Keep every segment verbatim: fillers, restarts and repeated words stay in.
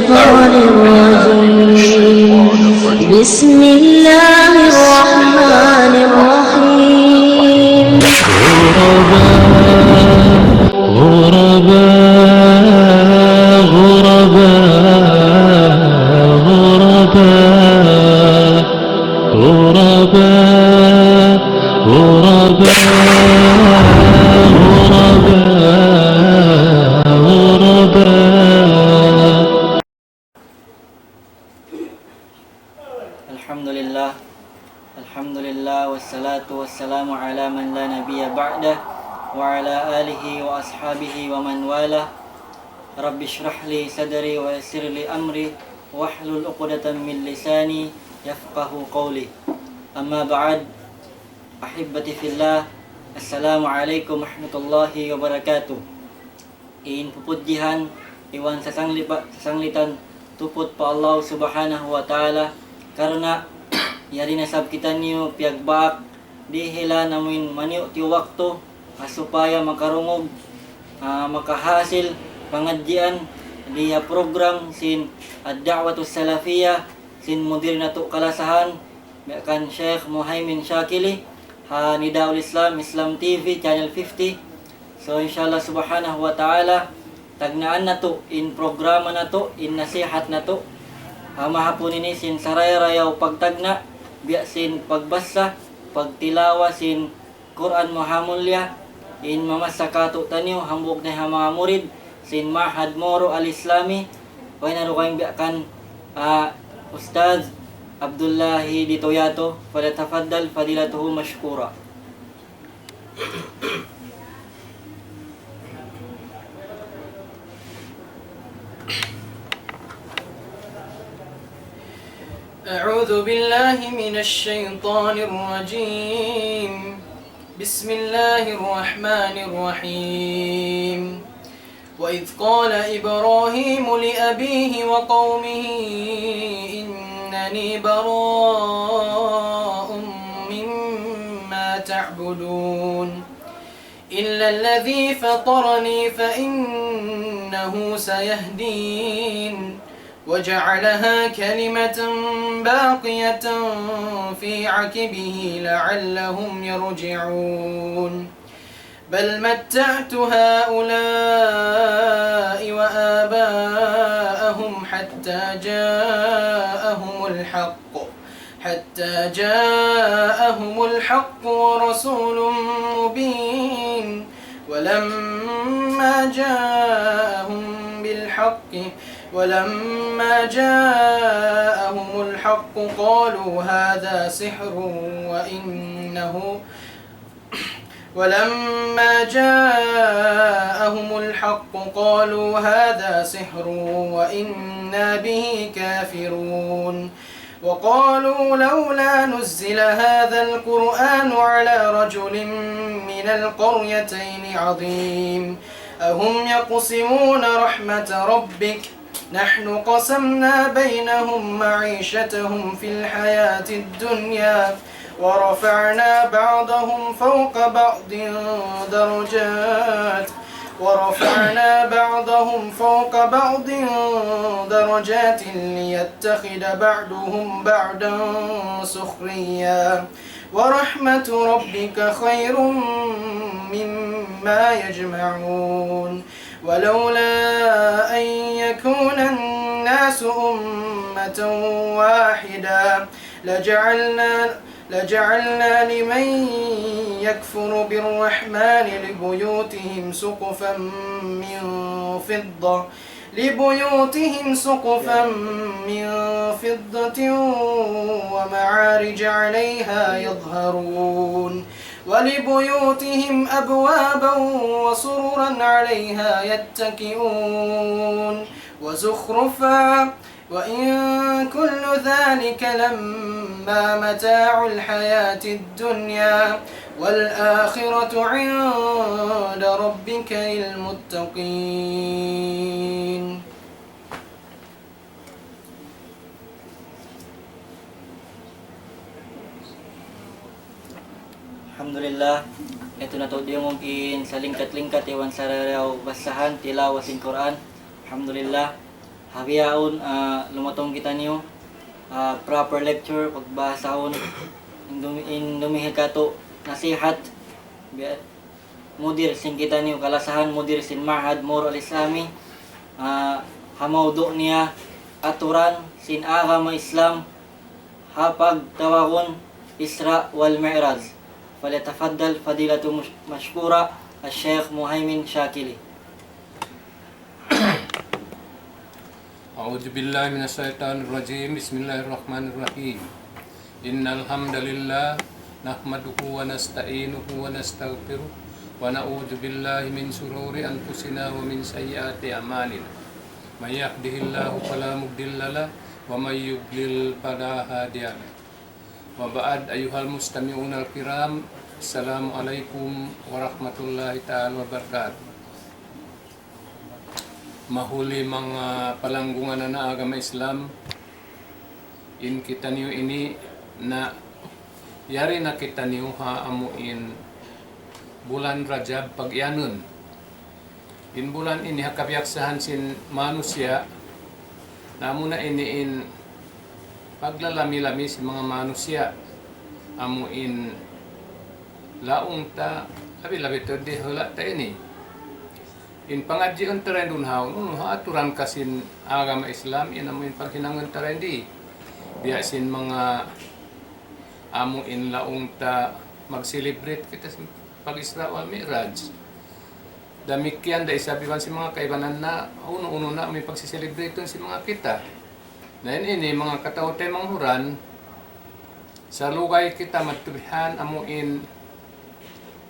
الشيطان الرجيم. بسم الله الرحمن الرحيم. غرباء، غرباء، غرباء، غرباء، غرباء، غرباء، غرباء، غرباء. الحمد لله. الحمد لله، والصلاة والسلام على من لا نبي بعده، وعلى آله وأصحابه ومن والاه. رب اشرح لي صدري ويسر لي أمري واحلل عقدة من لساني يفقه قولي. أما بعد، أحبتي في الله، السلام عليكم ورحمة الله وبركاته. In pupudjihan iban sasanglipa-, sasanglitan tuput pa Allah Subhanahu wa Ta'ala, karna' yari na isab kitaniyu piyagbak dihilan amuin maniyu' tiyu' waktu, ha supaya makarungug, ha, makahasil pangadjian di ha program sin Ad-Da'watus Salafiyah, sin mudir natu' kalasahan, kan Sheikh Muhaymin Shakili, ha Nidaul Islam, Islam T V, Channel fifty. So, insha Allah Subhanahu wa Ta'ala, tagnaan natu' in programa natu', in nasihat natu', ha mahapun ini sin saraya-rayaw pagtagna', biya' sin pagbasa, pagtilawa sin Qur'an Mahamulliya, in mamasa kātu'niyu, hambuuk na ha manga murid sin Ma'had Moro Al-Islami, way na dugaing biya' kan, ah, Ustadz Abdullahi Ditoyato, فليتفضل فضيلته مشكورا. أعوذ بالله من الشيطان الرجيم. بسم الله الرحمن الرحيم. وإذ قال إبراهيم لأبيه وقومه إنني براء مما تعبدون. إلا الذي فطرني فإنه سيهدين. وجعلها كلمة باقية في عقبه لعلهم يرجعون. بل متعت هؤلاء وآباءهم حتى جاءهم الحق، حتى جاءهم الحق ورسول مبين. ولما جاءهم بالحق، ولما جاءهم الحق قالوا هذا سحر وإنه ولما جاءهم الحق قالوا هذا سحر وإنا به كافرون. وقالوا لولا نزل هذا القرآن على رجل من القريتين عظيم. أهم يقسمون رحمة ربك؟ نحن قسمنا بينهم معيشتهم في الحياة الدنيا ورفعنا بعضهم فوق بعض درجات، ورفعنا بعضهم فوق بعض درجات ليتخذ بعضهم بعضا سخريا، ورحمة ربك خير مما يجمعون. ولولا أن يكون الناس أمة واحدة لجعلنا، لجعلنا لمن يكفر بالرحمن لبيوتهم سقفا من فضة، لبيوتهم سقفا من فضة ومعارج عليها يظهرون. ولبيوتهم أبوابا وسررا عليها يتكئون وزخرفا وإن كل ذلك لما متاع الحياة الدنيا والآخرة عند ربك للمتقين. Alhamdulillah, yadtu natu' diyungug in salingkat-lingkat iban sararayaw basahan, tilawa sin Qur'an. Alhamdulillah. Bihaun, ah, lumatung kitaniyu, ah, proper lecture, pagbahasahun, in dumi-, in dumihil katu' nasihat, biya-, mudir sin kitaniyu kalasahan, mudir sin Ma'had Nur Al-Islami, ah, ha mawdu' niya aturan sin agama Islam, ha pagtawagun Isra wal Mi'raj. فليتفضل فضيلته مش-، مشكورا الشيخ مهيمن شاكلي. أعوذ بالله من الشيطان الرجيم. بسم الله الرحمن الرحيم. إن الحمد لله نحمده ونستعينه ونستغفره ونعوذ بالله من شرور أنفسنا ومن سيئات أعمالنا. من يهده الله فلا مضل له ومن يضلل فلا هادي له. وبعد، أيها المستمعون الكرام، السلام عليكم ورحمة الله تعالى وبركاته. Mahuli manga palanggungan ha agama Islam, in kitaniyu ini na yari na kitaniyu ha amu in bulan Rajab pag-iyanun. In bulan ini ha kabiyaksahan sin manusiya', na amuna ini in paglalami-lami sin manga manusiya', amu in laung ta, labi-labi tuud di hula' ta ini. In pangadjiun ta dayn duun ha unu, ha aturan ka sin agama Islam, in amu in paghinangun ta dayn di. Biya' sin manga amu in laung ta mag-celebrate kita sin pag-Isra wal Mi'raj. Damikkiyan da isab iban sin manga kaibanan na, unu-unu na amu in pagsi-celebrate sin manga kita. Na in ini manga kataw-taymanghuran, salugay kita madtu bihan amu in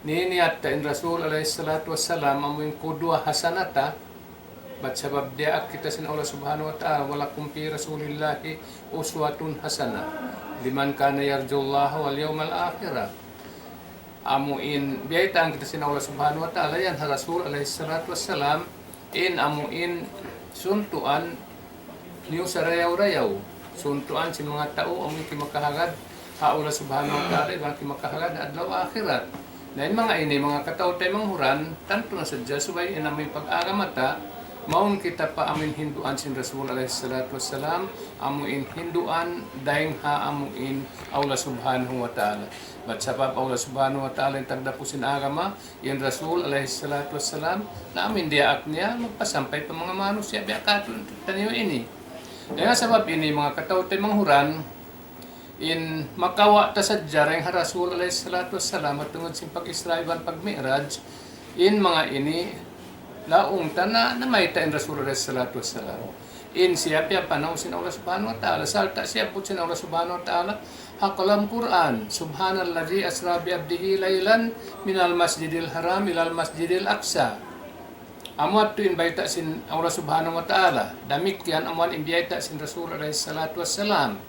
niyat ta in Rasul alayhi salatu wassalam amu in qudwa hasanata, bat sabab diyaak kita sin Allah Subhanahu wa Ta'ala, ولكم في رسول الله أسوة حسنة لمن كان يرجو الله واليوم الآخر. Amu in biyaytaan kita sin Allah Subhanahu wa Ta'ala yan ha Rasul alayhi salatu wassalam, in amu in suntuan niyu sarayaw-rayaw. Suntuan sin manga tau amu in kimakahagad ha Allah Subhanahu wa Ta'ala, iban kimakahagad ha adlaw akhirat. Na in manga ini, manga kataw-taymanghuran, tantu na sadja subay in amu in pag-agama ta, mawn kita pa amu in hinduan sin Rasul alayhi salatu wassalam, amu in hinduan dayn ha amu in Allah Subhanahu wa Ta'ala. Bat sabab Allah Subhanahu wa Ta'ala in tagdapu sin agama, in Rasul alayhi salatu wassalam, na amu in diyaak niya magpasampay pa manga manusiya' biya' katu' taniyu ini. Dayn ha sabab ini, manga kataw-taymanghuran, in makawa' ta sadja dayn ha Rasul alayhi salatu wassalam, ha tungud sin pag-Isra iban pag-Mi'raj, in manga ini, laung ta na namayta' in Rasul alayhi salatu wassalam. In siya piyapanaw sin Allah Subhanahu wa Ta'ala, sarta' siyabbut sin Allah Subhanahu wa Ta'ala, ha kalam Qur'an, سبحان الذي أسرى بعبده ليلا من المسجد الحرام إلى المسجد الأقصى. Amu yadtu in bayta' sin Allah Subhanahu wa Ta'ala. Damikkiyan amu in biyayta' sin Rasul alayhi salatu wassalam.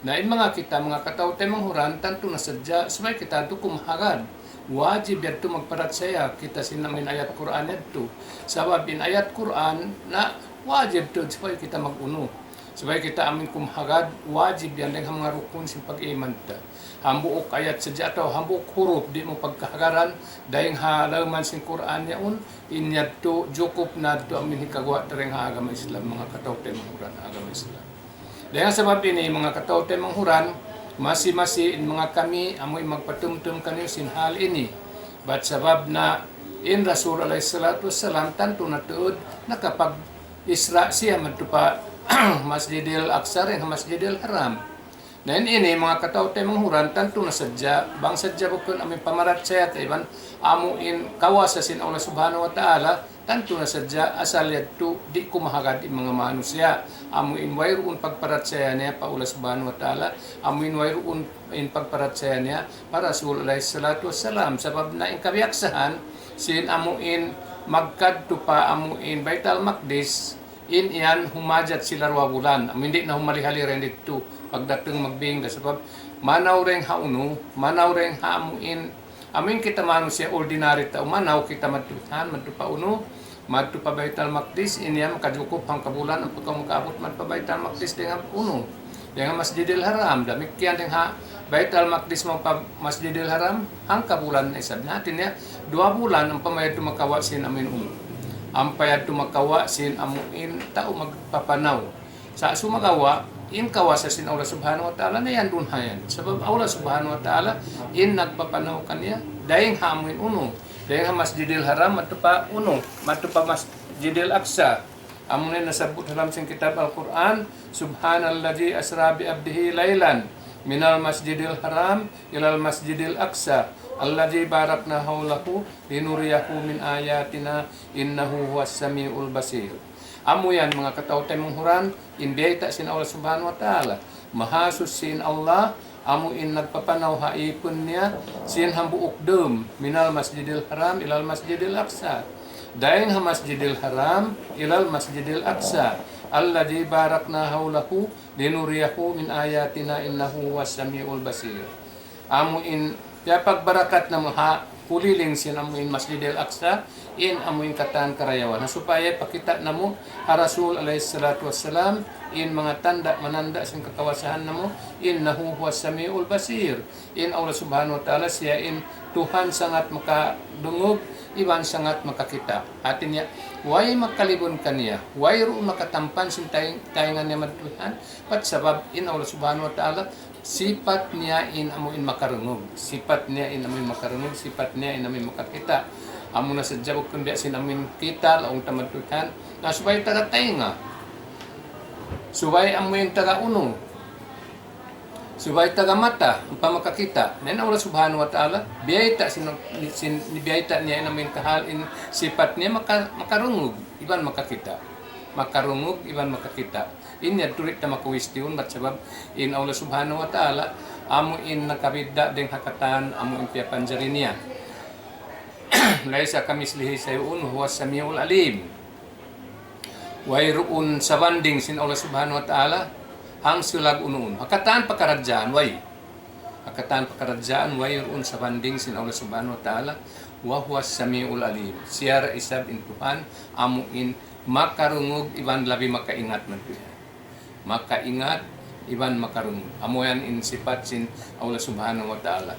Na in manga kita, manga kataw-taymanghuran, tantu na sadja, subay kita tuud kumahagad. Wajib yadtu magparachaya kita sin amu in ayat Qur'an yadtu. Sabab in ayat Qur'an, na wajib tuud subay kita mag-unu. Subay kita amu in kumahagad, wajib yan dayn ha manga rukun sin pag-iman ta. Hambuuk ayat sadja atawa hambuuk huruf di' mu pagkahagaran, dayn ha lawman sin Qur'an yaun, in yadtu jukup na yadtu amu in hikaguwa' ta dayn ha agama Islam, manga kataw-taymanghuran agama Islam. Dayn ha sabab ini, manga kataw-taymanghuran, masi-masi in manga kami, amu in magpatumtum kaniyu sin hal ini. Bat sabab na in Rasul alayhi salatu wassalam, tantu na tuud, nakapag-Isra siya madtu pa Masjidil Aqsa, dayn ha Masjidil Haram. Na in ini, manga kataw-taymanghuran, tantu na sadja, bang sadja bukun amu in pamarachaya ta iban amu in kawasa sin Allah Subhanahu wa Ta'ala, tantu na sadja asal yadtu di' kumahagad in manga manusiya'. Amu in wayruun pagparachaya niya pa Allah Subhanahu wa Ta'ala, amu in wayruun in pagparachaya niya pa Rasul alayhi salatu wassalam. Sabab na in kabiyaksahan sin amu in magkadtu pa amu in Baital Maqdis, in yan humajat sila duwa bulan. Amu in di' na humali-hali dayn didtu. Pagdatung magbing da sabab manaw dayn ha unu, manaw dayn ha amu in, amu in kita manusiya' ordinary tau, manaw kita madtu, han, madtu pa unu, madtu pa Baital Maqdis, in yan makajukup hangka bulan, ampa kaw makaabut madtu pa Baital Maqdis dayn ha unu, dayn ha Masjidil Haram, damikkiyan dayn ha Baital Maqdis mawn pa Masjidil Haram, hangka bulan na isab. Na hati niya, duwa bulan ampa mayadtu makawa' sin amu in unu. Ampa yadtu makawa' sin amu in tau magpapanaw. Sa' sumagawa', in kawasa sin Allah Subhanahu wa Ta'ala na yan duun hayan. Sabab Allah Subhanahu wa Ta'ala in nagpapanaw kaniya, dayng ha amu in unu, dayng ha Masjidil Haram, madtu pa unu, madtu pa Masjidil Aqsa. Amu na in nasabbut ha lawm sin kitab Al-Qur'an, سبحان الذي أسرى بعبده ليلا من المسجد الحرام إلى المسجد الأقصى الذي باركنا حوله لنريه من آياتنا إنه هو السميع البصير. Amu yan manga kataw-taymanghuran, in biyayta' sin Allah Subhanahu wa Ta'ala. Mahasuchi in Allah, amu in nagpapanaw ha ipun niya, sin hambuuk dum, من المسجد الحرام إلى المسجد الأقصى. Dayng ha Masjidil Haram, إلى المسجد الأقصى الذي باركنا حوله لنريه من آياتنا إنه هو السميع البصير. Amu in, ya pagbarakat namu' ha kuliling sin amu in Masjidil Aqsa, in amu in katan karayawan. Ha supaya pakita' namu' ha Rasul alayhi salatu wassalam, in manga tanda' mananda' sin kakawasahan namu', إنه هو السميع البصير. In Allah Subhanahu wa Ta'ala siya in Tuhan sangat makadungug, iban sangat makakita'. Hati niya, way makalibun kaniya, wayruun makatampan sin tay-, taynga niya madtu ha Tuhan, bat sabab in Allah Subhanahu wa Ta'ala, sipat niya in amu in makarungug, sipat niya in amu in makarungug, sipat niya in amu in makakita'. Amu na sadja bukun biya' sin amu in kita, laung ta madtu ha Tuhan, na subay taga taynga, subay amu in taga unu, subay taga mata, ampa makakita'. Na in Allah Subhanahu wa Ta'ala, biyayta' sin, sin, biyayta' niya in amu in kahal in sipat niya maka-, makarungug, iban makakita'. Makarungug, iban makakita'. In yadtu di' ta makuwistiyun, bat sabab in Allah Subhanahu wa Ta'ala, amu in nakabidda' dayng ha katan, amu in piyapanjari niya. ليس كمثله شيء وهو السميع العليم. Wayruun sabanding sin Allah Subhanahu wa Ta'ala, hangsulag unu-unu. Ha katan pakaradjaan, way. Ha katan pakaradjaan, wayruun sabanding sin Allah Subhanahu wa Ta'ala, وهو السميع العليم. Siya da isab in Tuhan, amu in makarungug iban labi makaingat madtu ha Tuhan. Makaingat iban makarungug. Amu yan in sipat sin Allah Subhanahu wa Ta'ala.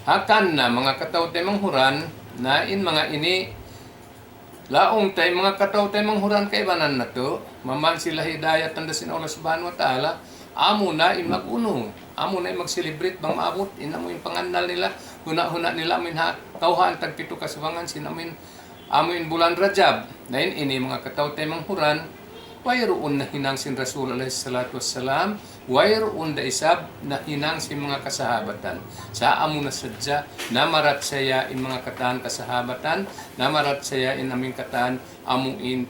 Hangkan na manga kataw-taymanghuran, na in manga ini, laung ta in manga kataw-taymanghuran kaibanan natu', maman sila hidayat tanda' sin Allah Subhanahu wa Ta'ala, amu na in mag-unu, amu na in mag-celebrate bang maabut, in amu in pangannal nila, huna'-huna' nila amu in ha, kawhaan tagpitu kasubangan sin amu in, amu in bulan Rajab. Na in ini manga kataw-taymanghuran, wayruun nahinang sin Rasul alayhi salatu wassalam, wayruun da isab nahinang sin manga kasahabatan. Sa' amu na sadja, namarachaya in manga katan kasahabatan, namarachaya in amu in katan, amu in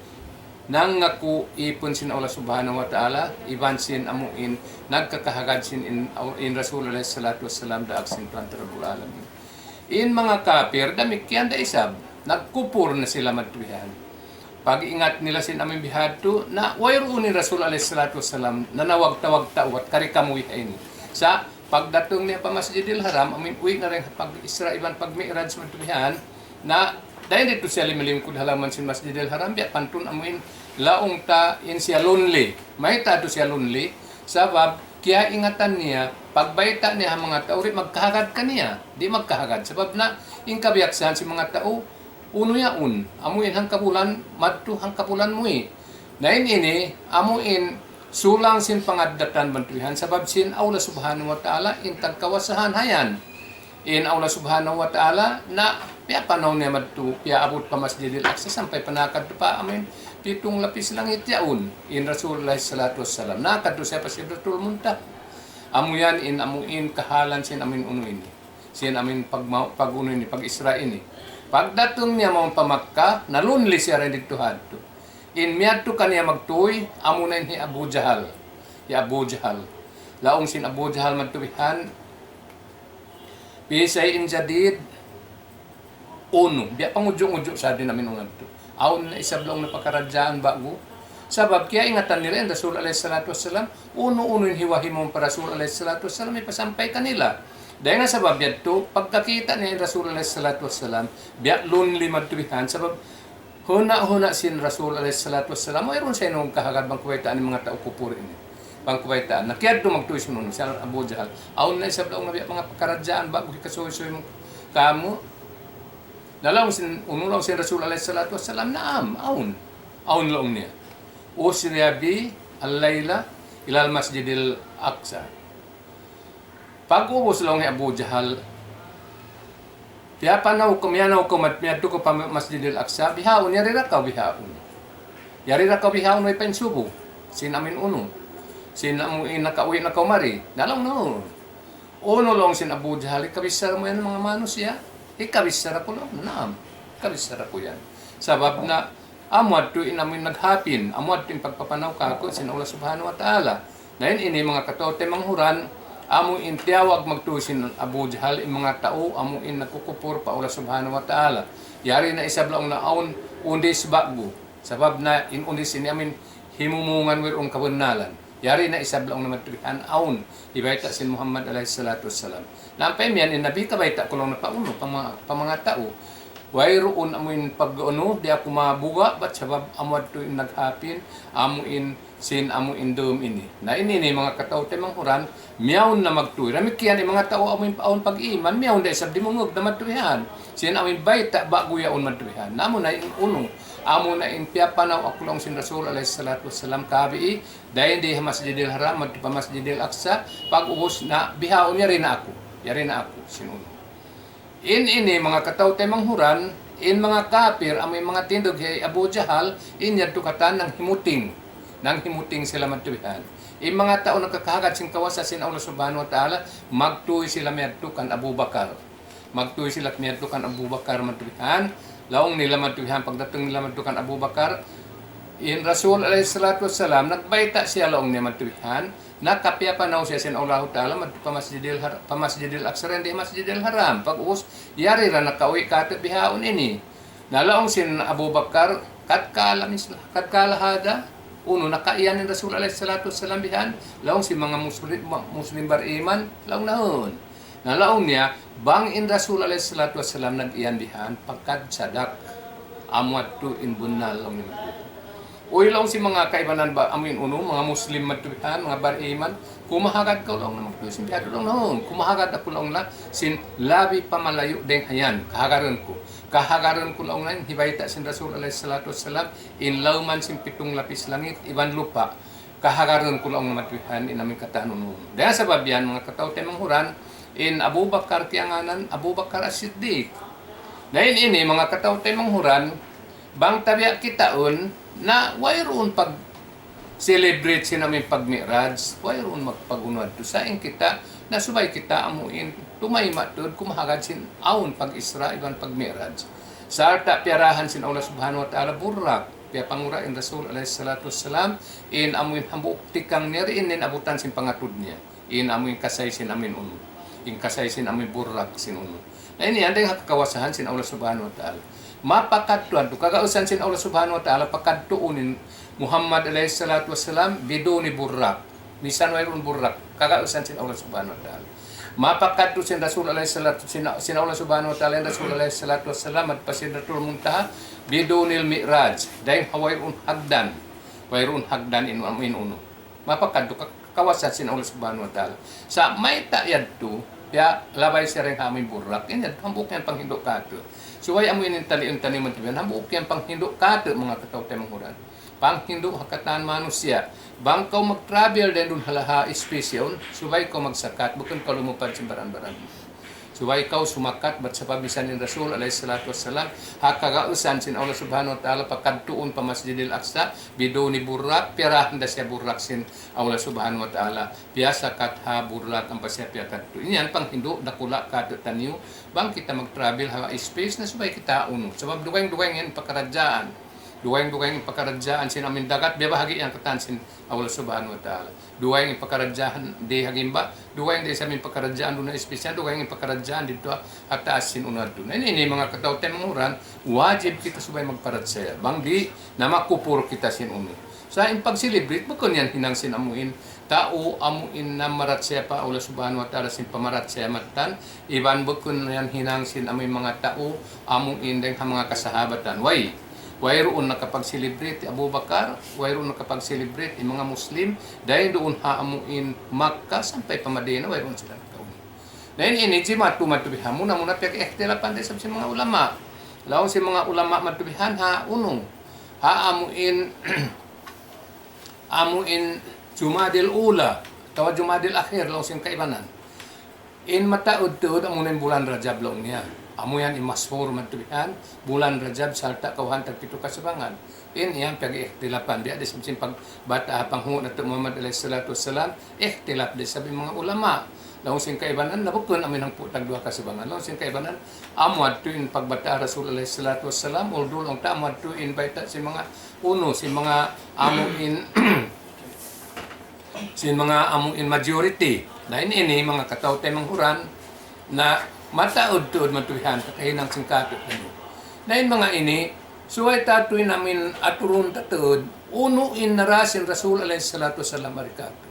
nangaku' ipun sin Allah Subhanahu wa Ta'ala, iban sin amu in nagkakahagad sin in, in Rasul alayhi salatu wassalam daak sin Tuhan ta Rabbul Alamin. In manga kapir, damikkiyan da isab, nagkupur na sila madtu bihan. Pag-ingat nila sin amu in bihadtu, na wayruun in Rasul alayhi salatu wassalam, nanawag-tawag tau, bat kari kamu biha ini. Sa' pagdatung niya pa Masjidil Haram, amu in uwi' na dayng pag-Isra iban pag-Mi'raj madtu bihan, na dayn didtu siya limilingkud ha halaman sin Masjidil Haram, biya' pantun amu in laung ta in siya lonely. Mayta' tuud siya lonely? Sabab, kiyaingatan niya, pagbayta' niya ha manga tau, di' magkahagad kaniya, di' magkahagad. Sabab na, in kabiyaksahan sin manga tau, unu yaun, amu in hangkabulan, madtu hangkabulan muwi'. Na in ini, amu in sulang sin pangaddatan madtu bihan, sabab sin Allah Subhanahu wa Ta'ala, in tagkawasahan hayan. In Allah Subhanahu wa Ta'ala, na piyapanaw niya madtu, piyaabut pa Masjidil Aqsa, sampay pa nakadtu pa amu in pitung lapis langit yaun. In Rasulullah salatu wassalam, nakadtu siya pa Sidratul Muntaha. Amu yan in, amu in kahalan sin amu in unu ini. Sin amu in pagma-, pag-unu ini, pag-Isra ini. Pagdatung niya mawn pa Makkah, na-lonely siya dayn didtu hadtu. In miyadtu kaniya magtuy, amu na in hi Abu Jahal. Hi Abu Jahal. Laung sin Abu Jahal madtu bihan, في شيء جديد. Unu, biya' pangudju'-ngudju' sa' di' namin ungadtu. Awn na isab laung na pakaradjaan ba'gu. Sabab kiyaingatan nila in Rasul alayhi salatu wassalam, unu-unu in hiwahi mawn pa Rasul alayhi salatu wassalam, hipasampay kanila. Dayn ha sabab yadtu, pagkakita' niya in Rasul alayhi salatu wassalam, biya' lonely madtu bihan, sabab huna'-huna' sin Rasul alayhi salatu wassalam, wayruun sa' inung kahagad bang kubaytaan in manga tau kupur ini. Bang kubaytaan. Na kiyadtu magtuy sin unu, sin Abu Jahal. Awn na isab laung na biya' manga pakaradjaan, ba'gu hikasuysuy mu kamu. Na laung sin, unu laung sin Rasul alayhi salatu wassalam, "Naam, awn. Awn," laung niya. "أسري بي الليلة إلى المسجد الأقصى." Pag'ubus laung hi Abu Jahal, "Piyapanaw kaw, miyanaw kaw, mad-, miyadtu kaw pa Masjidil Aqsa, bihaun, yari da kaw bihaun. Yari da kaw bihaun, way pa in subu. Sin amin unu. Sin amu in nakauwi' na kaw mari." Na laung niya, "Unu," laung sin Abu Jahal, "hikabichara mu yan manga manusiya'?" "Hikabichara ku," laung. "Naam, hikabichara ku yan. Sabab na amu yadtu in amu in naghapin, amu yadtu in pagpapanaw kāku' sin Allah Subhanahu wa Ta'ala." Na in ini manga kataw-taymanghuran, amu in tiyawag magtuy sin Abu Jahal, in manga tau, amu in nagkukupur pa Allah Subhanahu wa Ta'ala. Yari na isab laung na awn undis ba'gu. Sabab na in undis ini amu in himumungan wayruun kabannalan. Yari na isab laung na madtu bihan awn hibayta' sin Muhammad alayhi salatu wassalam. Na ampa imiyan in Nabi, kabayta' ku laung na pa unu, pa ma-, pa manga tau. Wayruun amu in pag-unu, di' aku mabuga', bat sabab amu yadtu in naghapin, amu in sin amu in dum ini. Na ini ini manga kataw-taymanghuran, miyawn na magtuy. Damikkiyan in manga tau amu in awn pag-iman, miyawn da isab dimungug na madtu bihan. Sin amu in bayta' ba'gu yaun madtu bihan. Na amu na in unu, amu na in piyapanaw aku laung sin Rasul alayhi salatu wassalam kabii, dayn di ha Masjidil Haram madtu pa Masjidil Aqsa, pag'ubus na bihaun yari na aku, yari na aku sin unu. In ini manga kataw-taymanghuran, in manga kapir, amu in manga tindug hi Abu Jahal, in yadtu katan nanghimuting, nanghimuting sila madtu bihan. In manga tau nakakahagad sin kawasa sin Allah Subhanahu wa Ta'ala, magtuy sila miyadtu kan Abu Bakar. Magtuy sila miyadtu kan Abu Bakar madtu bihan. Laung nila madtu bihan, pagdatung nila madtu kan Abu Bakar, in Rasul alayhi salatu wassalam, nagbayta' siya laung niya madtu bihan, nakapiyapanaw siya sin Allahu Ta'ala madtu pa Masjidil Har-, pa Masjidil Aqsa dayn di Masjidil Haram. Pag'ubus, yari ra nakauwi' kātu' bihaun ini. Na laung sin Abu Bakar, "قد قال مثل، قد قال هذا." Unu, nakaiyan in Rasul alayhi salatu wassalam bihan, laung sin manga Muslim, Muslim bariman, laung nahun. Na laung niya, bang in Rasul alayhi salatu wassalam nag-iyan bihan, فقد صدق. Amu yadtu in bunnal laung niya madtu. Uy, laung sin manga kaibanan ba, amu in unu, manga Muslim madtu bihan, manga bariman, kumahagad kaw laung na magtuy sin bihadtu laung nahun. Kumahagad aku laung na sin labi pa malayu' dayn ha yan, kahagaran ku. Kahagaran ku laung na in hibayta' sin Rasul alayhi salatu wassalam, in lawman sin pitung lapis langit iban lupa'. Kahagaran ku laung na madtu bihan in amu in katan unu. Dayn ha sabab yan, manga kataw-taymanghuran, in Abu Bakar kiyangānan, Abu Bakar As-Siddiq. Na in ini, manga kataw-taymanghuran, bang tabiya' kitaun, na wayruun pag-celebrate sin amu in pag-Mi'raj, wayruun magpag-unu yadtu. Sa' in kita, na subay kita amu in tumayma' tuud kumahagad sin awn pag-Isra' iban pag-Mi'raj. Sarta' piyarahan sin Allah Subhanahu wa Ta'ala Burraq, piyapangura' in Rasul alayhi salatu wassalam, in amu in hambuuk tikang niya, di' in abutan sin pangatud niya. In amu in kasay sin amu in unu. In kasay sin amu in Burraq sin unu. Na ini yan dayn ha kakawasahan sin Allah Subhanahu wa Ta'ala. Mapakadtu yadtu, kagausan sin Allah Subhanahu wa Ta'ala, pakadtuun in Muhammad alayhi salatu wassalam, بدون براق. Misan wayruun Burraq, kagausan sin Allah Subhanahu wa Ta'ala. Mapakadtu sin Rasul alayhi salatu, sin, sin Allah Subhanahu wa Ta'ala, in Rasul alayhi salatu wassalam, madtu pa Sidratul Muntaha, بدون المعراج. Dayn ha wayruun hagdan. Wayruun hagdan in, in unu. Mapakadtu ka-, kawasa sin Allah Subhanahu wa Ta'ala. Sa' mayta' yadtu, ya, labay siya dayn ha amu in Burraq. In yadtu, hambuuk yan panghindu' kātu'. Subay amu in taliun-taliun madtu bihan, hambuuk yan panghindu' kātu', manga kataw-taymanghuran. Panghindu' ha katan manusiya'. Bang kaw mag-travel dayn duun ha laha space yaun, subay kaw magsakat, bukun kaw lumupad sin baran-baran. Subay kaw sumakat, bat sabab misan in Rasul alayhi salatu wassalam, ha kagausan sin Allah Subhanahu wa Ta'ala, pakadtuun pa Masjidil Aqsa, بدون براق, piyarahan da siya Burraq sin Allah Subhanahu wa Ta'ala, piyasakat ha Burraq ampa siya piyakadtu. Ini yan panghindu' dakula' kātu'niyu, bang kita mag-travel ha space na subay kita unu. Sabab dugaing-dugaing yan pakaradjaan. Dugaing-dugaing in pakaradjaan sin amu in dagat, biyabahagi' yan katan sin Allah Subhanahu wa Ta'ala. Dugaing in pakaradjaan di ha gimba, dugaing da isab in pakaradjaan duun ha space yan, dugaing in pakaradjaan didtu ha taas sin unu yadtu. Na ini, ini manga kataw-taymanghuran, wajib kita subay magparachaya. Bang di', na makupur kita sin unu. Sa' in pag-celebrate, bukun yan hinang sin amu in tau amu in namarachaya pa Allah Subhanahu wa Ta'ala sin pamarachaya mattan, iban bukun yan hinang sin amu in manga tau amu in dayn ha manga kasahabatan. Way, wayruun nakapag-celebrate hi Abu Bakar, wayruun nakapag-celebrate in manga Muslim, dayn duun ha amu in Makkah sampay pa Madinah, wayruun sila nagkaun. Na in ini, jimatu madtu bihan, muna-muna piyag-ikhtilapan da isab sin manga ulama. Laung sin manga ulama madtu bihan ha unu, ha amuin, amuin Jumadil Ula, atawa Jumadil Akhir, laung sin kaibanan. In mataud-tuud amu na in bulan Rajab laung niya. Amu yan in mashur madtu bihan, bulan Rajab sarta' kawhaan tagpitu kasubangan. In yan pag-ikhtilapan, biya' da isab sin pagbata' ha panghu' natu' Muhammad alayhi salatu wassalam, ikhtilaf da isab in manga ulama. Laung sin kaibanan, na bukun amu in hangpu' tagduwa kasubangan. Laung sin kaibanan, amu yadtu in pagbata' Rasul alayhi salatu wassalam, although laung ta amu yadtu in bayta' sin manga unu, sin manga amuin, sin manga amuin majority. Na in ini manga kataw-taymanghuran, na mataud-tuud madtu bihan kakahinang sin katu' kunu'. Na in manga ini, subay ta tuud in amuin aturun ta tuud, unu in nara sin Rasul alayhi salatu wassalam mari katu'.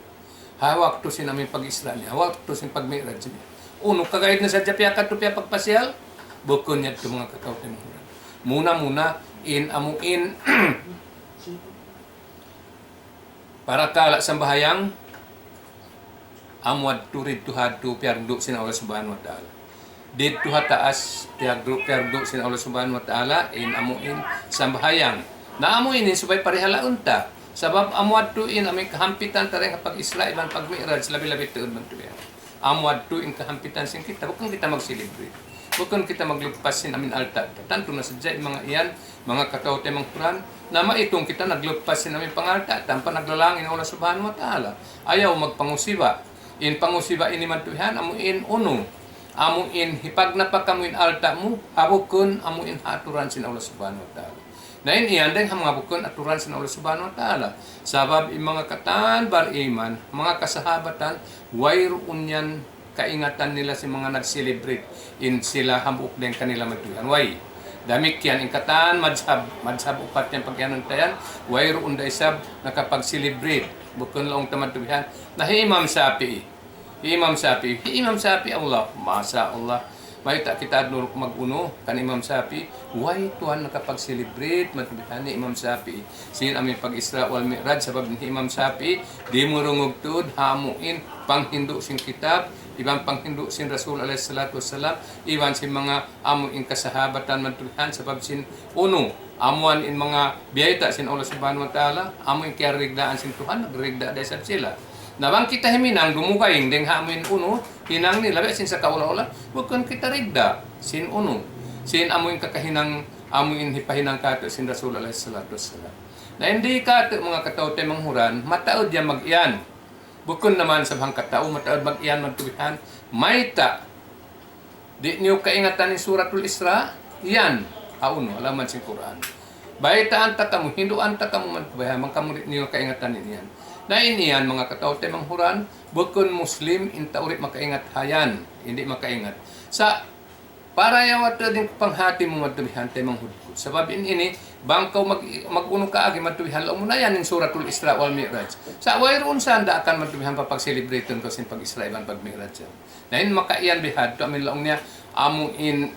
Ha waktu sin amuin pag-Isra niya, ha waktu sin pag-Mi'raj niya. Unu, kagaid na sadja piyakadtu piyapagpasiyal, bukun yadtu manga kataw-taymanghuran. Muna-muna, in amuin parakala' sambahayang, amu yadtu didtu ha yadtu piyardu sin Allah Subhanahu wa Ta'ala. Didtu ha taas piyardu, piyardu sin Allah Subhanahu wa Ta'ala, in amuin sambahayang. Na amu ini subay parihalaun ta. Sabab amu yadtu in amuin kahampitan ta dayn ha pag-Isra iban pag-Mi'raj, labi-labi tuud madtu bihan. Amu yadtu in kahampitan sin kita, bukun kita mag-celebrate. Bukun kita magluppas sin amuin alta'. Tantu na sadja in manga yan, manga kataw-taymanghuran, na maitung kita nagluppas sin amuin pangalta', ampa naglalang in Allah Subhanahu wa Ta'ala. Ayaw magpangusiba. In pangusiba ini madtu bihan, amuin unu. Amuin hipagnapa kamu in alta' mu, ha bukun amuin ha aturan sin Allah Subhanahu wa Ta'ala. Na in yan dayn ha manga bukun aturan sin Allah Subhanahu wa Ta'ala. Sabab in manga katan bariman, manga kasahabatan, wayruun yan kaingatan nila sin manga nag-celebrate in sila hambuuk dayn kanila madtu bihan. Way. Damikkiyan in katan madhab, madhab upat yan pag-iyanun ta yan, wayruun da isab nakapag-celebrate. Bukun laung ta madtu bihan. Na hi Imam Shafi'i. Hi Imam Shafi'i. Hi Imam Shafi'i, Allah. Masha Allah. Mayta' kita adnu mag-unu kan Imam Shafi'i. Way tuwan nakapag-celebrate madtu bihan hi Imam Shafi'i sin amuin pag-Isra wal Mi'raj, sabab hi Imam Shafi'i dimurungug tuud ha amuin panghindu' sin kitab, iban panghindu' sin Rasul alayhi salatu wassalam, iban sin manga amuin kasahabatan madtu bihan, sabab sin unu, amuin manga biyayta' sin Allah Subhanahu wa Ta'ala, amuin kiyarigdaan sin Tuhan, nagrigda da isab sila. Na bang kita himinang dumugaing dayn ha amuin unu, hinang nila biya' sin sakaula-ula, bukun kita rigda sin unu, sin amuin kakahinang, amuin hipahinang katu' sin Rasul alayhi salatu wassalam. Na in di katu' manga kataw-taymanghuran, mataud yan mag-iyan. Bukun naman sab hangkatau mataud mag-iyan madtu bihan. Mayta', di' niyu kaingatan in Suratul Isra? Yan. Ha unu, halaman sin Qur'an. Baytaan ta kamu, hinduan ta kamu madtu bihan, bang kamu di' niyu kaingatan in yan. Na in yan, manga kataw-taymanghuran, bukun Muslim in tau di' makaingat ha yan. Di' makaingat. Sa' Para yawa tuud in panghati mu madtu bihan taymanghud ku. Sabab in ini, bang kaw mag-, mag-unu kaagi madtu bihan, laung mu na yan in Suratul Isra wal Mi'raj. Sa' wayruun sanda akan madtu bihan papag-celebrate-un kaw sin pag-Isra iban pag-Mi'raj yan. Na in makaiyan bihadtu, amuin laung niya, amuin,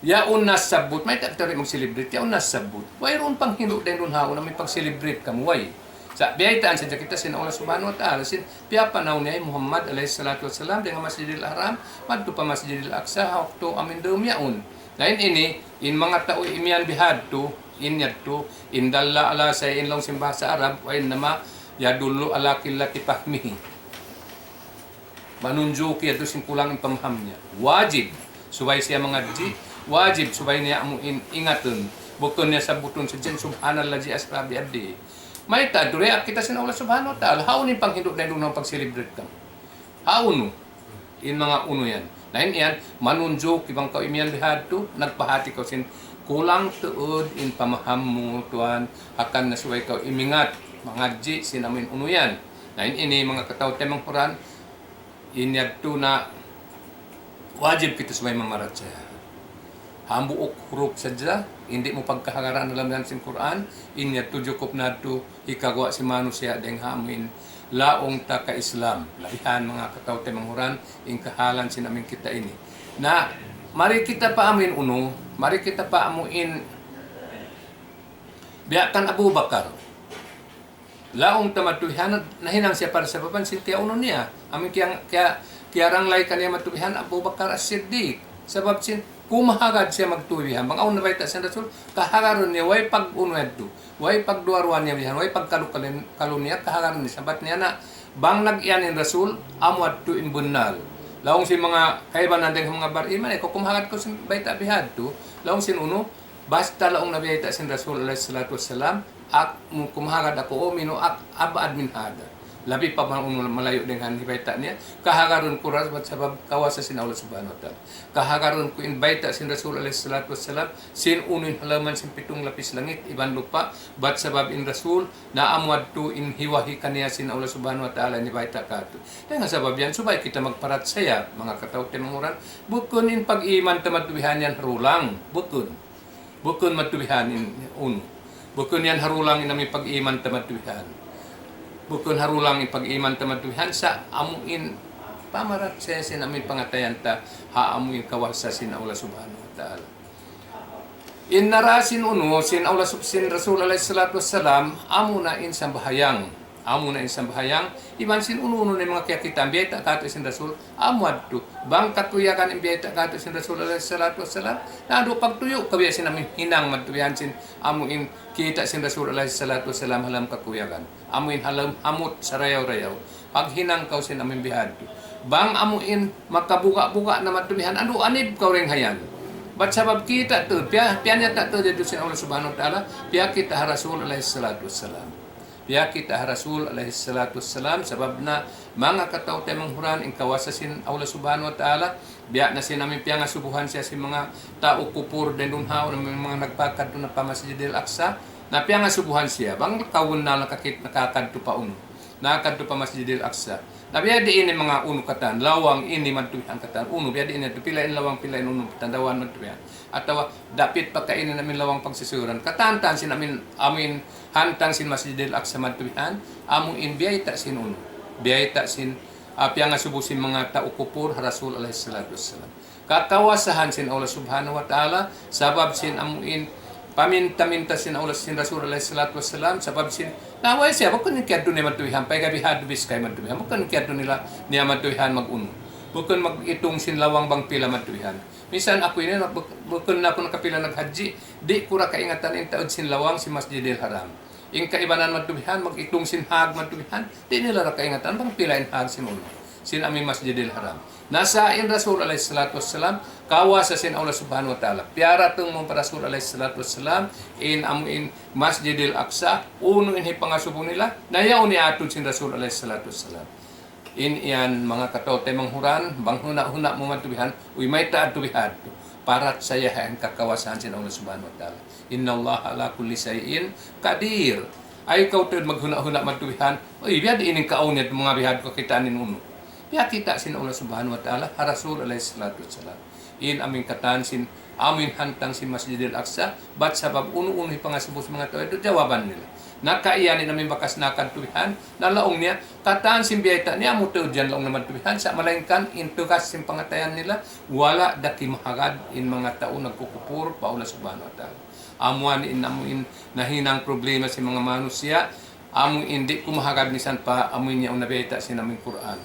yaun na sabbut, mayta' kita di' mag-celebrate, yaun na sabbut. Wayruun panghindu' dayn duun ha yaun, amuin pag-celebrate kamu, way. Sa' biyaytaan sadja kita sin Allah Subhanahu wa Ta'ala, sin piyapanaw niya hi Muhammad alayhi salatu wassalam dayn ha Masjidil Haram, madtu pa Masjidil Aqsa, ha waktu amuin dum yaun. Na in ini, in manga tau imiyan bihadtu, in yadtu, إن دل على شيء laung sin bahasa Arab, وإنما يدل على قلة فهمه. Manunjuki yadtu sin kulang in pamaham niya. Wajib subay siya mangadji', wajib subay niya amuin ingatun. Bukun niya sabbutun sadja in سبحان الذي أسرى بعبده. Mayta' duun diyaak kita sin Allah Subhanahu wa Ta'ala. Hawnu in panghindu' dayn duun ha pag-celebrate kamu? Hawnu? In manga unu yan. Na in yan, manunjuki bang kaw imiyan bihadtu, nagpahati kaw sin kulang tuud in pamaham mu tuwan, hangkan na subay kaw imingat, mangadji' sin amuin unu yan. Na in ini manga kataw-taymanghuran, in yadtu na wajib kita subay mamarachaya. Hambuuk huruf sadja, di' mu pagkahagaran ha lawm dayn sin Qur'an, in yadtu jukup na yadtu hikaguwa' sin manusiya' dayn ha amuin laung ta ka Islam. Labihan manga kataw-taymanghuran, in kahalan sin amuin kita ini. Na, mari kita pa amuin unu, mari kita pa amuin biya' kan Abu Bakar. Laung ta madtu bihan, nahinang siya para sababan sin kiyaunu niya. Amuin kiya, kiya, kiyaranglay kaniya madtu bihan Abu Bakar As-Siddiq. Sabab sin, Kumahagad siya magtuy bihan. Bang awn nabayta' sin Rasul, kahagarun niya, way pag-unu yadtu, way pagduwa-ruwa niya bihan, way pagkalu-kalu niya, kahagarun niya, sabab niya na, bang nag-iyan in Rasul, amu yadtu in bunnal. Laung sin manga kaibanan dayn ha manga bariman, eh, kumahagad kaw sin bayta' bihadtu, laung sin unu, basta laung na biyayta' sin Rasul alayhi salatu wassalam, ak-, mu-, kumahagad aku, أؤمن أبعد من هذا. Labi pa man unu malayu' dayn ha hibayta' niya, kahagarun ku ras, sabab kawasa sin Allah Subhanahu wa Ta'ala. Kahagarun ku in bayta' sin Rasul alayhi salatu wassalam, sin unu in halaman sin pitung lapis langit, iban lupa', bat sabab in Rasul, na amu yadtu in hiwahi kaniya sin Allah Subhanahu wa Ta'ala in bayta' katu'. Dayn ha sabab yan, subay kita magparachaya, manga kataw-taymanghuran, bukun in pag-iman ta madtu bihan yan harulang, bukun. Bukun madtu bihan in unu. Bukun yan harulang in amu in pag-iman ta madtu bihan. Bukun harulang in pag-iman ta madtu bihan sa' amu in pamarachaya sin amu in pangatayan ta ha amu in kawasa sin Allah Subhanahu wa Ta'ala. In nara sin unu, sin Allah sub-, sin Rasul alayhi salatu wassalam, amu na in sambahayang. Amu na in sambahayang, iban sin unu-unu na in manga kiyakitaan biyayta' katu' sin Rasul, amu yadtu. Bang kakuyagan in biyayta' katu' sin Rasul alayhi salatu wassalam, na duun pagtuyu' kaw biya' sin amu in hinang madtu bihan sin amu in kita' sin Rasul alayhi salatu wassalam ha lawm kakuyagan. Amu in ha lawm hamut sarayaw-rayaw. Paghinang kaw sin amu in bihadtu. Bang amu in makabuga'-buga' na madtu bihan, andu' anib kaw dayn ha yan. Bat sabab kita' tuud, piya-, piyanyata' tuud yadtu sin Allah Subhanahu wa Ta'ala, piyakita' ha Rasul alayhi salatu wassalam. Piyakita' ha Rasul alayhi salatu wassalam, sabab na manga kataw-taymanghuran in kawasa sin Allah Subhanahu wa Ta'ala, biya' na sin amu in piyangasubuhan siya sin manga tau kupur dayn duun ha, amu in manga nagpakadtu na pa Masjidil Aqsa, na piyangasubuhan siya, bang kaw na nakakit-, nakakadtu pa unu, nakakadtu pa Masjidil Aqsa. Na biya' diin in manga unu katan, lawang ini madtu bihan katan, unu, biya' diin yadtu, pila in lawang, pila in unu, tandawan madtu bihan. Atawa, dapit pa kaina in amu in lawang pagsisuyuran. Katan-katan sin amu in, amu in hantang sin Masjidil Aqsa madtu bihan, amu in biyayta' sin unu. Biyayta' sin, ah, piyangasubu sin manga tau kupur ha Rasul alayhi salatu wassalam. Kakawasahan sin Allah Subhanahu wa Ta'ala, sabab sin amu in paminta-minta sin Allah sin Rasul alayhi salatu wassalam, sabab sin, na way siya, bukun in kiyadtu niya madtu bihan, pay gabi hadtu biskay madtu bihan, bukun in kiyadtu nila niya madtu bihan mag-unu. Bukun mag-itung sin lawang bang pila madtu bihan. Minsan aku ini, buk-, bukun na aku nakapila naghajji, di' ku ra kaingatan in taud sin lawang sin Masjidil Haram. In kaibanan madtu bihan, mag-itung sin hag madtu bihan, di' nila ra kaingatan bang pila in hag sin unu, sin amu in Masjidil Haram. Na sa' in Rasul alayhi salatu wassalam, kawasa sin Allah Subhanahu wa Ta'ala. Piyaratung mu pa Rasul alayhi salatu wassalam, in amu in Masjidil Aqsa, unu in hipangasubu nila, na yaun in atud sin Rasul alayhi salatu wassalam. In yan, manga kataw-taymanghuran, bang huna'-huna' mu madtu bihan, uy, mayta' adtu bihadtu. Parachaya ha yan kakawasahan sin Allah Subhanahu wa Ta'ala. إن الله على كل شيء قدير. Ay kaw tuud maghuna'-huna' madtu bihan, uy, biya' diin in kaawniat manga bihadtu kakitaan in unu. Piyakita' sin Allah Subhanahu wa Ta'ala, ha Rasul alayhi salatu wassalam. In amu in katan sin, amu in hantang sin Masjidil Aqsa, bat sabab unu-unu hipangasubu sin manga tau yadtu, jawaban nila. Na kaiyan in amu in bakas nakadtu bihan, na laung niya, katan sin biyayta' niya, amu tuud yan laung na madtu bihan, sa' malaingkan in tugas sin pangatayan nila, wala' da kimahagad in manga tau nagkukupur pa Allah Subhanahu wa Ta'ala. Amu yan in amu in nahinang problema sin manga manusiya', amu in di' kumahagad misan pa amu in yaun na biyayta' sin amu in Qur'an.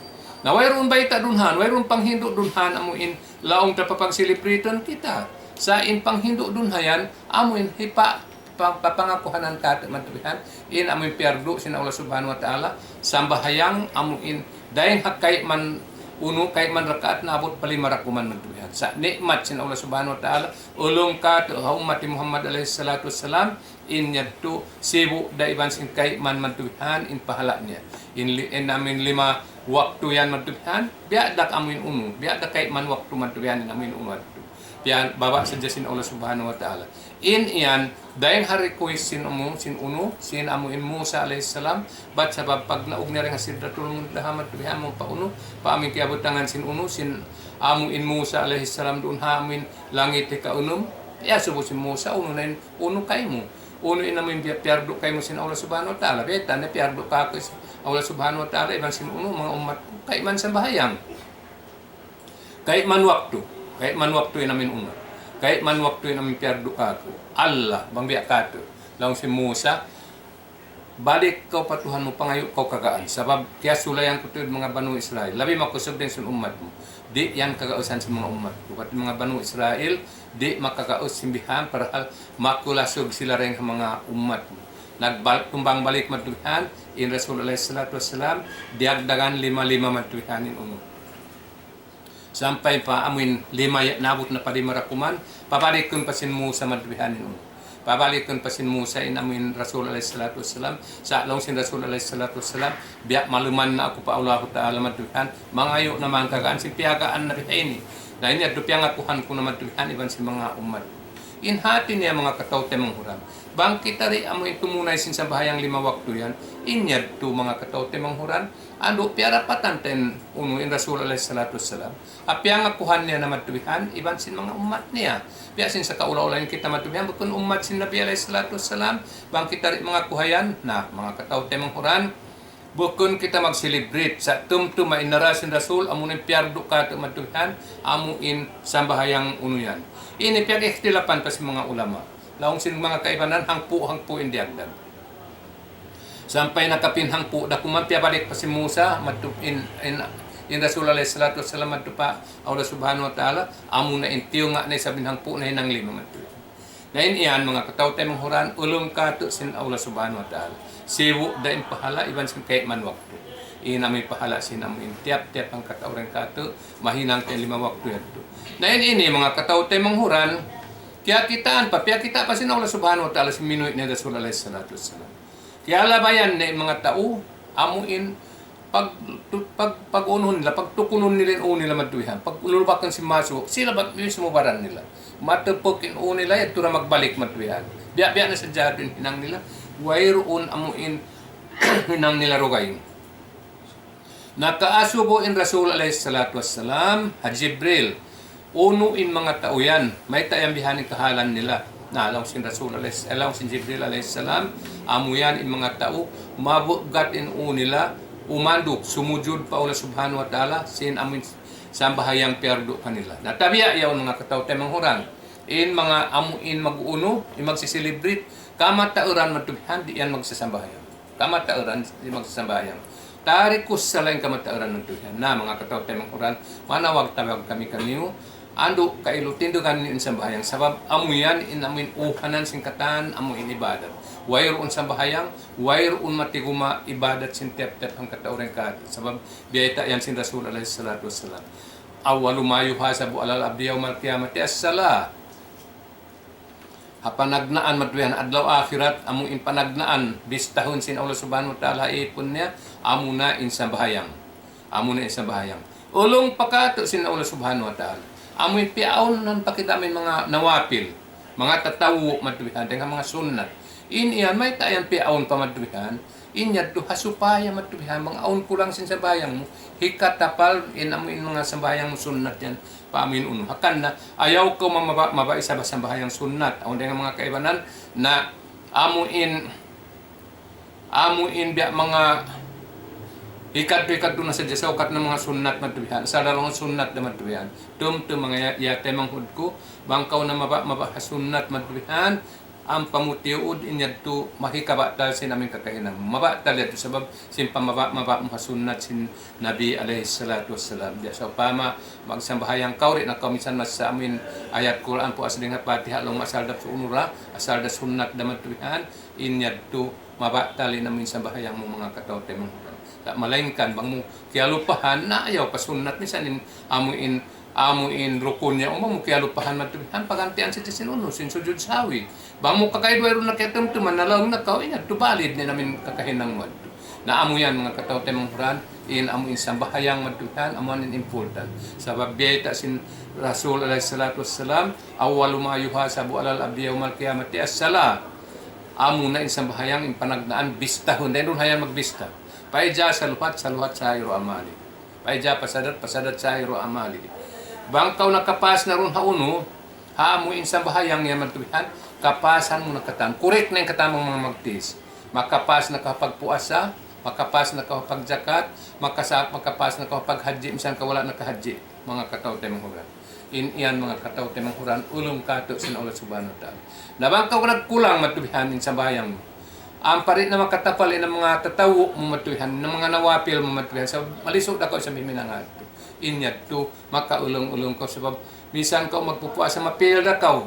Na wayruun bayta' duun ha yan, wayruun panghindu' duun ha yan, amu in laung ta pa pag-celebrate-un kita. Sa' in panghindu' duun ha yan, amu in hipa-, pa-, papangakuhanan katu' madtu bihan, in amu in piyardu' sin Allah Subhanahu wa Ta'ala, sambahayang amu in dayng ha kayman unu, kayman rakaat naabut pa lima rakuman madtu bihan. Sa' ni'mat sin Allah Subhanahu wa Ta'ala, ulung katu' ha ummat Muhammad alayhi salatu wassalam, in yadtu sibu' da iban sin kayman madtu bihan in pahala' niya. In li-, in amu in lima waktu yan madtu bihan, biya' da amu in unu, biya' da kayman waktu madtu bihan in amu in unu yadtu. Biya' baba' sadja sin Allah Subhanahu wa Ta'ala. In yan, dayng ha request sin amu, sin unu, sin amu in Musa alayhi salam, bat sabab pagnaug niya dayng ha Sidratul Muntaha madtu bihan amu pa unu, pa amu in kiyabutangan sin unu, sin amu in Musa alayhi salam duun ha amu in langit hikaunum, iyasubu sin Musa, unu na in unu kaymu. Unu in amu in biya' piyardu' kaymu sin Allah Subhanahu wa Ta'ala. Bayta' na piyardu' kāku' sin Allah Subhanahu wa Ta'ala, iban sin unu, manga ummat ku, kayman sambahayang. Kayman waktu. Kayman waktu in amu in unu. Kayman waktu in amu in piyardu' kāku'. Allah, bang biya' katu'. Laung sin Musa, Balik kaw pa Tuhan mu, pangayu' kaw kagaan. Sabab kiyasulayan ku tuud manga Banu Israil. Labi makusug dayn sin ummat mu. Di' yan kagausan sin manga ummat ku. Pati manga Banu Israil, di' makagaus sin bihan, parahal makulasug sila dayn ha manga ummat mu. Nagbal-, tumbang balik madtu bihan, in Rasul alayhi salatu wassalam, diyagdagan lima-lima madtu bihan in unu. Sampay pa amuin lima ya-, naabut na pa lima da kuman, pabalikun pa sin Musa madtu bihan in unu. Pabalikun pa sin Musa in amuin Rasul alayhi salatu wassalam, sa' laung sin Rasul alayhi salatu wassalam, biya' maluman na aku pa Allahu Ta'ala madtu bihan, mangayu' na man kagaan sin piyagaan na bihan ini. Na ini yadtu piyangakuhan ku na madtu bihan iban sin manga ummat. In hati niya manga kataw-taymanghuran. Bang kita di' amuin tumunay sin sambahayang lima waktu yan, in yadtu manga kataw-taymanghuran, andu' piyarapatan ta in unu in Rasul alayhi salatu wassalam. Ha piyangakuhan niya na madtu bihan, iban sin manga ummat niya. Biya' sin sakaula-ula in kita madtu bihan, bukun ummat sin Nabi alayhi salatu wassalam, bang kita di' mangakuha yan, na, manga kataw-taymanghuran, bukun kita mag-celebrate. Sa' tumtuma in nara sin Rasul, amu in piyardu katu' madtu bihan, amu in sambahayang unu yan. Ini piyag-ikhtilapan pa sin manga ulama. Laung sin manga kaibanan, hangpu', hangpu' in diyagdag. Sampay nakapin hangpu' da kuman piyabalik pa sin Musa, madtu in, in, in Rasul alayhi salatu wassalam madtu pa Allah Subhanahu wa Ta'ala, amu na in tiyunga' na isab in hangpu' na hinang lima madtu. Na in yan, manga kataw-taymanghuran, ulung katu' sin Allah Subhanahu wa Ta'ala. Sibu' da in pahala, iban sin kayman waktu. In amuin pahala sin amuin tiyap-tiyap hangkatau dayn katu', mahinang ta in lima waktu yadtu. Na in ini, manga kataw-taymanghuran, kiyakitaan pa, piyakita' pa sin Allah Subhanahu wa Ta'ala sin minuwi' niya Rasul alayhi salatu wassalam. Kiyalabayan na in manga tau, amuin pag, tu-, pag, pag-unu nila, pagtukunun nila in ū nila madtu bihan, paglulubakan sin masu, sila ba mismu baran nila. Matupuk in ū nila, yadtu na magbalik madtu bihan. Biya'-biya' na sadja in hinang nila, wayruun amuin hinang nila dugaing. Nakaasubu in Rasul alayhi salatu wassalam ha Jibril. Unu in manga tau yan, mayta' yan bihan in kahalan nila. Na, laung sin Rasul alayhi, laung sin Jibril alayhi salam, amu yan in manga tau, mabugat in ū nila, umanduk, sumujud pa Allah Subhanahu wa Ta'ala, sin amuin sambahayang piyardu kanila. Na, tabiya' yaun manga kataw-taymanghuran. In manga amuin mag-unu, in magsi-celebrate, kamatauran madtu bihan, di' yan magsasambahayang. Kamatauran, di' magsasambahayang. Tarikus sala in kamatauran madtu bihan. Na, manga kataw-taymanghuran, manawag-tawag kami kaniyu, andu' kailu tindugan niyu in sambahayang. Sabab amu yan in amuin uhanan sin katan, amuin ibadat. Wayruun sambahayang, wayruun matiguma' ibadat sin tiyap-tiyap hangkatau dayn katu'. Sabab biyayta' yan sin Rasul alayhi salatu wassalam. أول ما يحاسب على العبد يوم القيامة الصلاة. Ha panagnaan madtu bihan adlaw akhirat, amu in panagnaan, bistahun sin Allah Subhanahu wa Ta'ala ha ipun niya, amu na in sambahayang. Amu na in sambahayang. Ulung pa katu' sin Allah Subhanahu wa Ta'ala. Amu in piyaunan pa kita amuin manga nawafil, manga tatawu' madtu bihan, dayn ha manga sunnat. In yan, mayta' yan piyaun pa madtu bihan. In yadtu ha supaya madtu bihan, bang awn kulang sin sambahayang mu, hikatapal in amu in manga sambahayang mu sunnat yan, pa amu in unu. Hangkan na, ayaw kaw mamaba', maba' isab ha sambahayang sunnat. Awn dayn ha manga kaibanan na amu in, amu in biya' manga hikadtu-hikadtu na sadja sa ukat na manga sunnat madtu bihan. Asal da laung sunnat da madtu bihan. Tumtum manga ya, ya taymanghud ku, bang kaw na maba', maba' ha sunnat madtu bihan, ampa mu tiyuud in yadtu mahikabatal sin amuin kakahinang. Mabatal yadtu sabab sin pamaba'-maba' mu ha sunnat sin Nabi alayhi salatu wassalam. Di' sawpama magsambahayang kaw, di' na kaw minsan masa amuin ayat Qur'an puas dayn ha Fatiha, laung asal da sunnat, asal da sunnat da madtu bihan, in yadtu mabatal in amuin sambahayang mu manga kataw-taymanghuran. Sa' malaingkan bang mu kiyalupahan, na ayaw pa sunnat, minsan in amuin amu in rukun niya, bang mu kiyalupahan madtu bihan, pagantian sin, sin unu, sin sujud sahwi. Bang mu kakaidwa irun na kiyatumtuman, nalaung na kaw, in yadtu valid na in amuin kakahinang mu yadtu. Na amu yan, manga kataw-taymanghuran, in amu in sambahayang madtu bihan, amu in important. Sabab biyayta' sin Rasul alayhi salatu wassalam, أول ما يحاسب على العبد يوم القيامة الصلاة. Amu na in sambahayang, in panagnaan, bistahun. Dayn duun ha yan magbista. فإذا صلحت صلح سائر أعماله. فإذا فسدت فسد سائر أعماله. Bang kaw nakapas na duun ha unu, ha amu in sambahayang yan madtu bihan, kapasan mu na katan. Correct na in katan manga magtis. Makapas na kaw ha pagpuasa, makapas na kaw ha pagjakat, makasa-, makapas na kaw ha paghajji, minsan kaw wala' nakahajji, manga kataw-taymanghuran. In yan, manga kataw-taymanghuran, ulung katu' sin Allah Subhanahu wa Ta'ala. Na bang kaw nagkulang madtu bihan in sambahayang mu, Ampa di' na makatapal in manga tatawu' mu matuwihan, in manga nawapil mu matuwihan, sa' malisu' da kaw sa' miminangat. In yadtu, makaulung-ulung kaw sabab, misan kaw magpupuasa, mapil da kaw.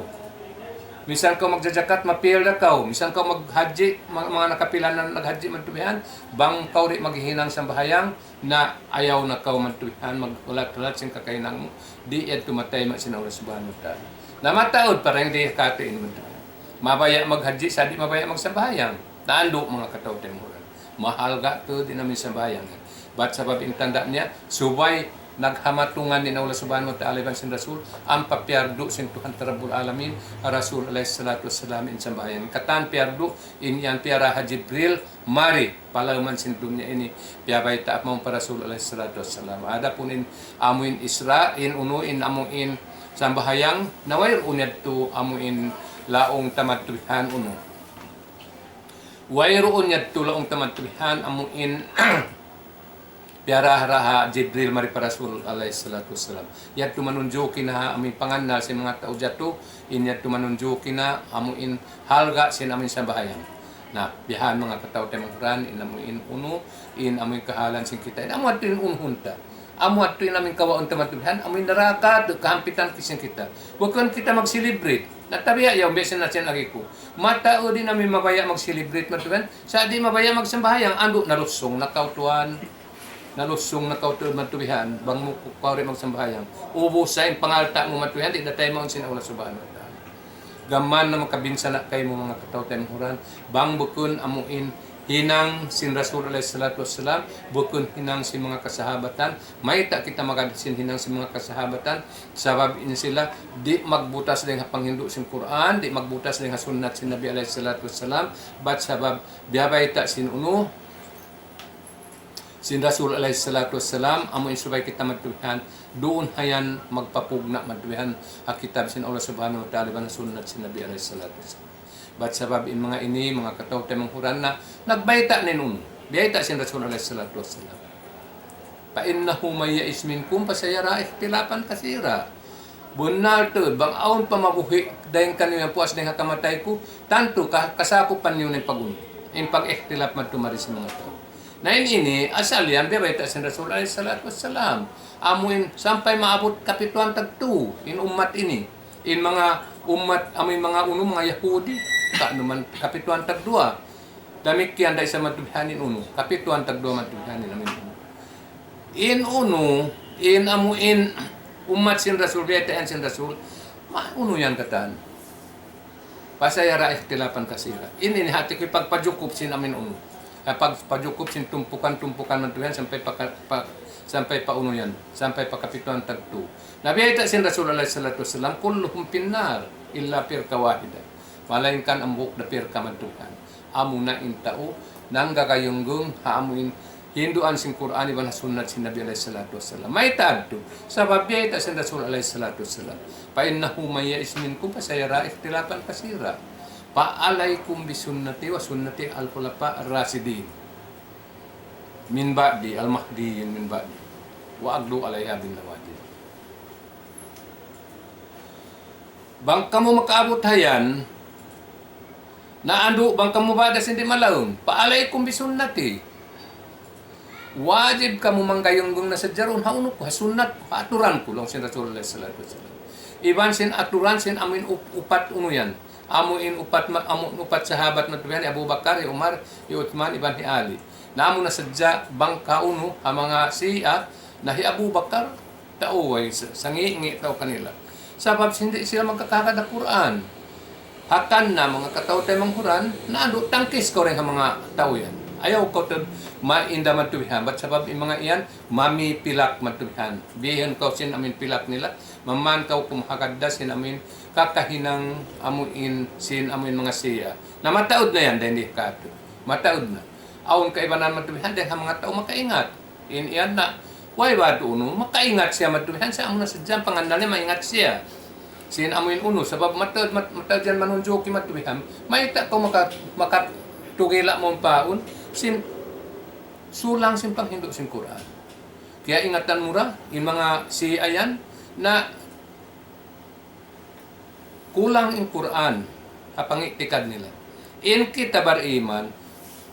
Misan kaw magjajakat, mapil da kaw. Misan kaw maghajji, ma-, manga nakapila na naghajji matuwihan, bang kaw di' maghihinang sambahayang, na ayaw na kaw matuwihan, maghulat-hulat sin kakahinang mu, di' yadtu matayma' sin Allah Subhanahu wa Ta'ala. Na mataud pa dayn di katu' in matuwihan. Mabaya' maghajji, sa' di' mabaya' magsambahayang. Tantu manga kataw-taymanghuran. Mahalga' tuud in amin sambahayang. Bat sabab in tanda' niya, subay naghamatungan in Allah Subhanahu wa Ta'ala iban sin Rasul, ampa piyardu sin Tuhan ta Rabbul Alamin, ha Rasul alayhi salatu wassalam in sambahayang. Katan piyardu, in yan piyara ha Jibril, mari, pa lawm sin dunya ini, piyabayta' mawn pa Rasul alayhi salatu wassalam. Adapun in amu in Isra, in unu, in amu in sambahayang, na wayruun yadtu amu in laung ta matuwihan unu. Wayruun yadtu laung ta matuwihan amu in piyara ha Jibril mari pa Rasul alayhi salatu wassalam. Yadtu manunjuki na amu in pangannal sin manga tau jatu, in yadtu manunjuki na amu in halga' sin amu in sambahayang. Na, biya' ha yan manga kataw-taymanghuran, in amu in unu, in amu in kahalan sin kita. In amu yadtu in unuhun ta. Amu yadtu in amu in kawaun ta matuwihan, amu in naraka, tu kahampitan sin kita. Bukun kita mag-celebrate. Na tabiya' yaun, biya' sin na sin agi ku. Mataud in amu in mabaya' mag-celebrate matuwihan. Sa' di' mabaya' magsambahayang, andu' nalusung na kaw tuwan. Nalusung na kaw tuud matuwihan, bang mu ku-, kaw di' magsambahayang. Ubus sa in pangalta' mu matuwihan, di' na taymaun sin Allah Subhanahu wa Ta'ala. Gam mayan na makabinsana' kaymu manga kataw-taymanghuran, bang bukun amu in hinang sin Rasul alayhi salatu wassalam, bukun hinang sin manga kasahabatan, mayta' kita magad sin hinang sin manga kasahabatan, sabab in sila di' magbutas dayn ha panghindu' sin Qur'an, di' magbutas dayn ha sunnat sin Nabi alayhi salatu wassalam, bat sabab biyabayta' sin unu, sin Rasul alayhi salatu wassalam, amu in subay kita matuwihan, duun hayan magpapugna' matuwihan ha kitab sin Allah Subhanahu wa Ta'ala iban ha sunnat sin Nabi alayhi salatu wassalam. Bat sabab in manga ini, manga kataw-taymanghuran na, nagbayta' na in unu, biyayta' sin Rasul alayhi salatu wassalam. فإنه من يعش منكم فسيرى اختلافا كثيرا. Bunnal tuud, bang awn pa mabuhi' dayn kaniyu yan puas dayn ha kamatay ku, tantu ka-, kasakupan niyu na in pag-unu, in pag-ikhtilaf madtu mari sin manga tau. Na in ini, asal yan, biyabayta' sin Rasul alayhi salatu wassalam. Amu in, sampay maabut kapituan tagtu, in ummat ini. In manga ummat, amu in manga unu, manga Yahudi, kanuman kapituan tagduwa. Damikkiyan da isab matuwihan in unu, kapituan tagduwa matuwihan in amu in unu. In unu, in amu in ummat sin Rasul, biyaytaan sin Rasul, ma-, unu yan katan. فسيرى اختلافا كثيرا. Ini, ini hati ku pagpajukup sin amu in unu. Ah, pagpajukup sin tumpukan-tumpukan matuwihan sampay pa ka-, pa-, sampay pa unu yan, sampay pa kapituan tagtu. Na biyayta' sin Rasul alayhi salatu wassalam, كلهم في النار إلا فرقة واحدة. Malaingkan hambuuk da pirka matuwihan. Amuna in tau nanggagayunggung ha amu in hinduan sin Qur'an iban ha sunnat sin Nabi alayhi salatu wassalam. Mayta' yadtu? Sabab biyayta' sin Rasul alayhi salatu wassalam. فإنه من يعش منكم فسيرى اختلافا كثيرا. فعليكم بسنتي وسنة الخلفاء الراشدين من بعدي المهديين من بعدي وعضوا عليها بالنواجذ. Bang kamu makaabut ha yan, na andu' bang kamu badas di' malaung, فعليكم بسنتي. Wajib kamu manggayunggung na sadja duun ha unu ku, ha sunnat ku, ha aturan ku, laung sin Rasulullah sallallahu alayhi wasallam. Iban sin aturan sin amu in up-, upat unu yan. Amu in upat ma-, amu in upat sahabat matuwihan, hi Abu Bakar, hi Umar, hi Uthman, iban hi Ali. Na amu na sadja bang kaunu ha manga Shia, na hi Abu Bakar, tau way sa-, sangi'-ngi' tau kanila. Sabab di' sila magkakahagad ha Qur'an. Hangkan na manga kataw-taymanghuran, na andu' tangkis kaw dayn ha manga tau yan. Ayaw kaw tuud mainda matuwihan, bat sabab in manga yan, mami pilak matuwihan. Bihun kaw sin amu in pilak nila, maman kaw kumahagad da sin amu in kakahinang amu in sin amu in manga Shia. Na mataud na yan, dayn di katu'. Mataud na. Awn kaibanan matuwihan, dayn ha manga tau makaingat. In iyan na, way ba tuud unu, makaingat siya matuwihan, sa' amu na sadja pangannal niya maingat siya. Sin amu in unu, sabab mata-, mat-, mataud yan manunjuki matuwihan, mayta' kaw maka-, makatugila' mawn pa yaun, sin sulang sin panghindu' sin Qur'an. Kaya ingatan mu ra, in manga Shia yan, na kulang in Qur'an, ha pangi'tikad nila. In kita bariman,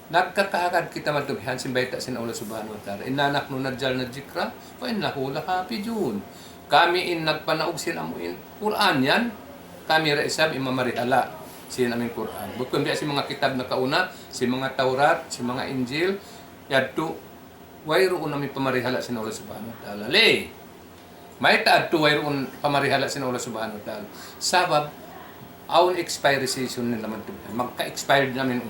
Nagkakahagad kita madtu bihan sin bayta' sin Allah Subhanahu wa Ta'ala. إنا نحن نزلنا الذكر وإنا له لحافظون. Kami in nagpanaug sin amu in Qur'an yan. Kami da isab in mamarihala' sin amu in Qur'an. Bukun biya' sin manga kitab nakauna, sin manga Tawrat, sin manga Injil, yadtu wayruun amu in pamarihala' sin Allah Subhanahu wa Ta'ala. Lay, mayta' yadtu wayruun pamarihala' sin Allah Subhanahu wa Ta'ala? Sabab, awn expiration nila madtu. Magka-expired na amu in,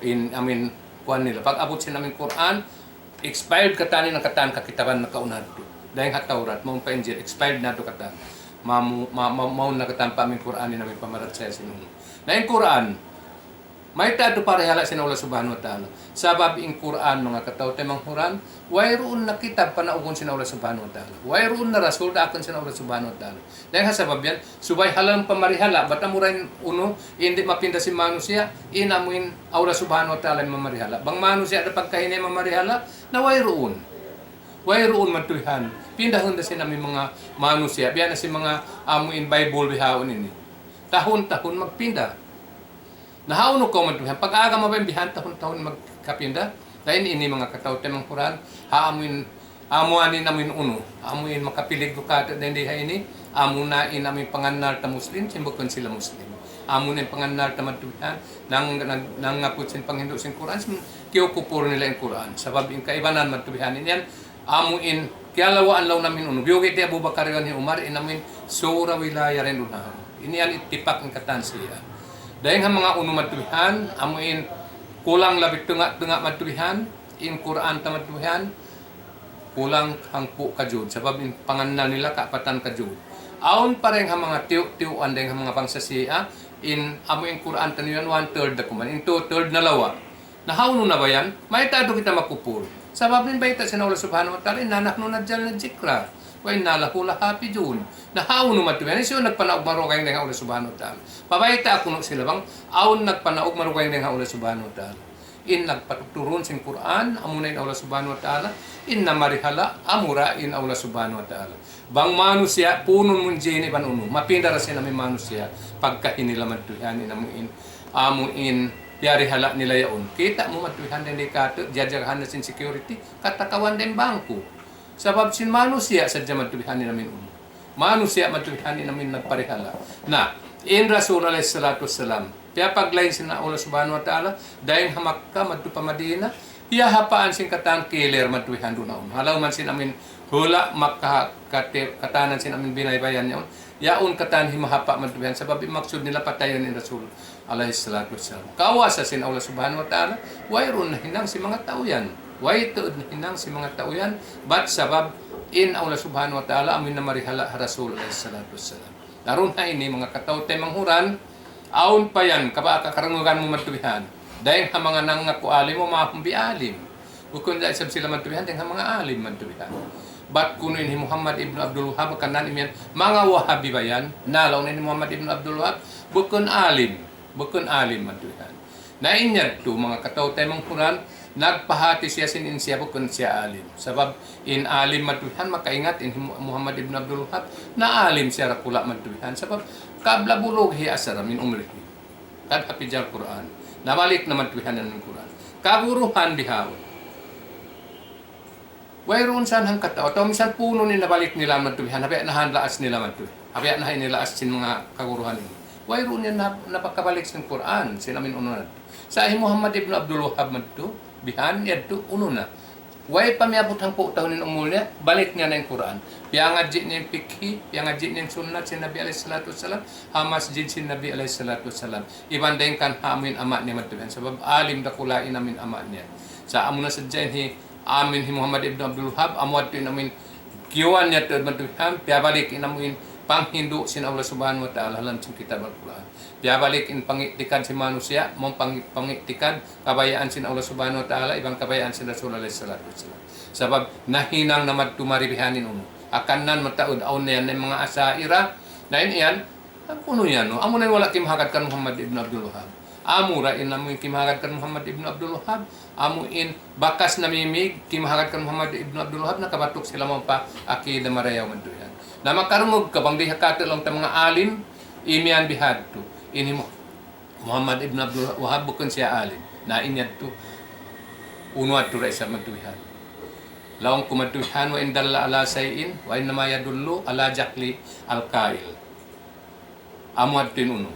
in, amu in, kuwan nila. Pag-abut sin amu in Qur'an, expired katan in katan kakitaban nakauna yadtu. Dayn ha Tawrat, mawn pa Injil, expired na yadtu katan. Mamu-, ma-, ma-, mawn na katan pa amu in Qur'an in amu in pamarachaya sin unu. Na in Qur'an, mayta' yadtu parihala' sin Allah Subhanahu wa Ta'ala? Sabab in Qur'an, manga kataw-taymanghuran, wayruun na kitab panaugun sin Allah Subhanahu wa Ta'ala. Wayruun na rasul daakan sin Allah Subhanahu wa Ta'ala. Dayn ha sabab yan, subay ha lawm pamarihala', bat amura in unu, in di' mapinda sin manusiya', in amu in Allah Subhanahu wa Ta'ala in mamarihala'. Bang manusiya' da pagkahi niya mamarihala', na wayruun. Wayruun madtu bihan. Pindahun da sin amu in manga manusiya'. Biya' na sin manga amu in Bible bihaun ini. Tahun-tahun magpinda. Na hawnu kaw madtu bihan? Pag-agama ba in bihan tahun-tahun magkapinda? Dayn ini manga kataw-taymanghuran, ha amu in, amu ani in amu in unu, amu in makapilig duun katu' dayn di ha ini, amu na in amu in pangannal ta Muslim, sin bukun sila Muslim. Amu na in pangannal ta madtu bihan, nang, nang, nangaput sin panghindu' sin Qur'an, sin kiyukupur nila in Qur'an. Sabab in kaibanan madtu bihan in yan, amu in kiyalawaan laung namu' in unu. Biyugit hi Abu Bakar iban hi Umar, in amu in sura wilaya dayn duun ha. Ini yan ittipak in katan siya. Dayn ha manga unu madtu bihan, amu in kulang labi tunga'-tunga' madtu bihan, in Qur'an ta madtu bihan, kulang hangpu' ka juz. Sabab in pangannal nila kaapatan ka juz. Awn pa dayn ha manga tiyu'-tiyuan dayn ha manga bangsa Shia, in amu in Qur'an ta niyu yan one third da kuman, in two third nalawa'. Na hawnu na ba yan? Mayta' yadtu kita makupur? Sabab in bayta' sin Allah Subhanahu wa Ta'ala, إنا نحن نزلنا الذكر وإنا له لحافظون. Na hawnu madtu yan? Hisiyu in nagpanaug marugaing dayn ha Allah Subhanahu wa Ta'ala? Pabayta' kunu' sila bang awn nagpanaug marugaing dayn ha Allah Subhanahu wa Ta'ala. In nagpaturun sin Qur'an, amuna in Allah Subhanahu wa Ta'ala, in namarihala', amura in Allah Subhanahu wa Ta'ala. Bang manusiya', punun mu in jin iban unu, mapinda da sin amu in manusiya', pagkahi nila madtu bihan in amu in, amu in, piyarihala' nila yaun. Kita' mu madtu bihan dayn di katu', jajagahan na sin security, katakawan dayn bangku. Sabab sin manusiya' sadja madtu bihan in amu in unu. Manusiya' madtu bihan in amu in nagparihala'. Na, in Rasul alayhi salatu wassalam, piyapaglain sin Allah Subhanahu wa Ta'ala, dayn ha Makkah madtu pa Madinah, hiyahapaan sin katan kilir madtu bihan duun ha unu. Ha lawm sin amu in hula' Makkah kati-, katanan sin amu in binaybayan yaun. Yaun katan himahapa' madtu bihan. Sabab in maksud nila patayun in Rasul alayhi salatu wassalam. Kawasa sin Allah Subhanahu wa Ta'ala, wayruun nahinang sin manga tau yan. Way tuud nahinang sin manga tau yan. Bat sabab in Allah Subhanahu wa Ta'ala amu in namarihala' ha Rasul alayhi salatu wassalam. Dayn ha ini manga kataw-taymanghuran, awn pa yan, kaba' kakarungugan mu madtu bihan. Dayn ha manga nangaku alim, wa ma hum bi alim. Bukun da isab sila madtu bihan, dayn ha manga alim madtu bihan. Bat kunu' in hi Muhammad ibn Abdul Wahhab, kanan imiyan, manga Wahabi ba yan? Na, laung in hi Muhammad ibn Abdul Wahhab, bukun alim. Bukun alim madtu bihan. Na in yadtu, manga kataw-taymanghuran, nagpahāti siya sin in siya bukun siya alim. Sabab in alim madtu bihan, makaingat in Mu-, Muhammad ibn Abdul Wahhab, na alim siya dakula' madtu bihan. Sabab قبل بلوغه عشرا من عمره قد حفظ القرآن. Nabalik na madtu bihan in Qur'an. Kaguruhan bihaun. Wayruun sa hangkatau, atawa misan punun in nabalik nila madtu bihan, ha biya' na ha laas nila madtu. Ha biya' na ha ini laas sin manga kaguruhan ini. Wayruun yan na, napakabalik sin Qur'an, sin amu in unu na. Sa' hi Muhammad ibn Abdul Wahhab madtu, bihan, yadtu, unu na. Way pa miyabut hangpu' tahun in umul niya, balik niya na in Qur'an. Piyangadji' niya in fiqhi, piyangadji' niya in sunnat sin Nabi alayhi salatu wassalam, ha masjid sin Nabi alayhi salatu wassalam. Iban dayn kan ha amu in ama' niya madtu bihan. Sabab alim dakula' in amu in ama' niya. Sa' amu na sadja in hi amu in hi Muhammad ibn Abdul Wahhab, amu yadtu in amu in kiyuwan niya tuud madtu bihan, piyabalik in amu in panghindu' sin Allah Subhanahu wa Ta'ala ha lawm sin kitab Al-Qur'an. Piyabalik in pang'i'tikad sin manusiya', mawn pang-, pang'i'tikad, kabayaan sin Allah Subhanahu wa Ta'ala, iban kabayaan sin Rasul alayhi salatu wassalam. Sabab nahinang na madtu mari bihan in unu. Hangkan mataud, awn na yan in manga Asha'irah, na in yan, Unu yan, no? Amu na in wala' kimahagad kan Muhammad ibn Abdul Wahhab. Amura in amu in kimahagad kan Muhammad ibn Abdul Wahhab, amu in bakas namimig kimahagad kan Muhammad ibn Abdul Wahhab, nakabatuk sila mawn pa akida marayaw madtu yan. Na makarungug ka bang di' ha katu' laung ta manga alim, imiyan bihadtu. Ini Mu-, Muhammad ibn Abdul Wahhab bukun siya alim. Na in yadtu, Unu yadtu da isab madtu bihan. Laung ku madtu bihan, وإن دل على شيء وإنما يدل على جهل القائل. Amu yadtu in unu.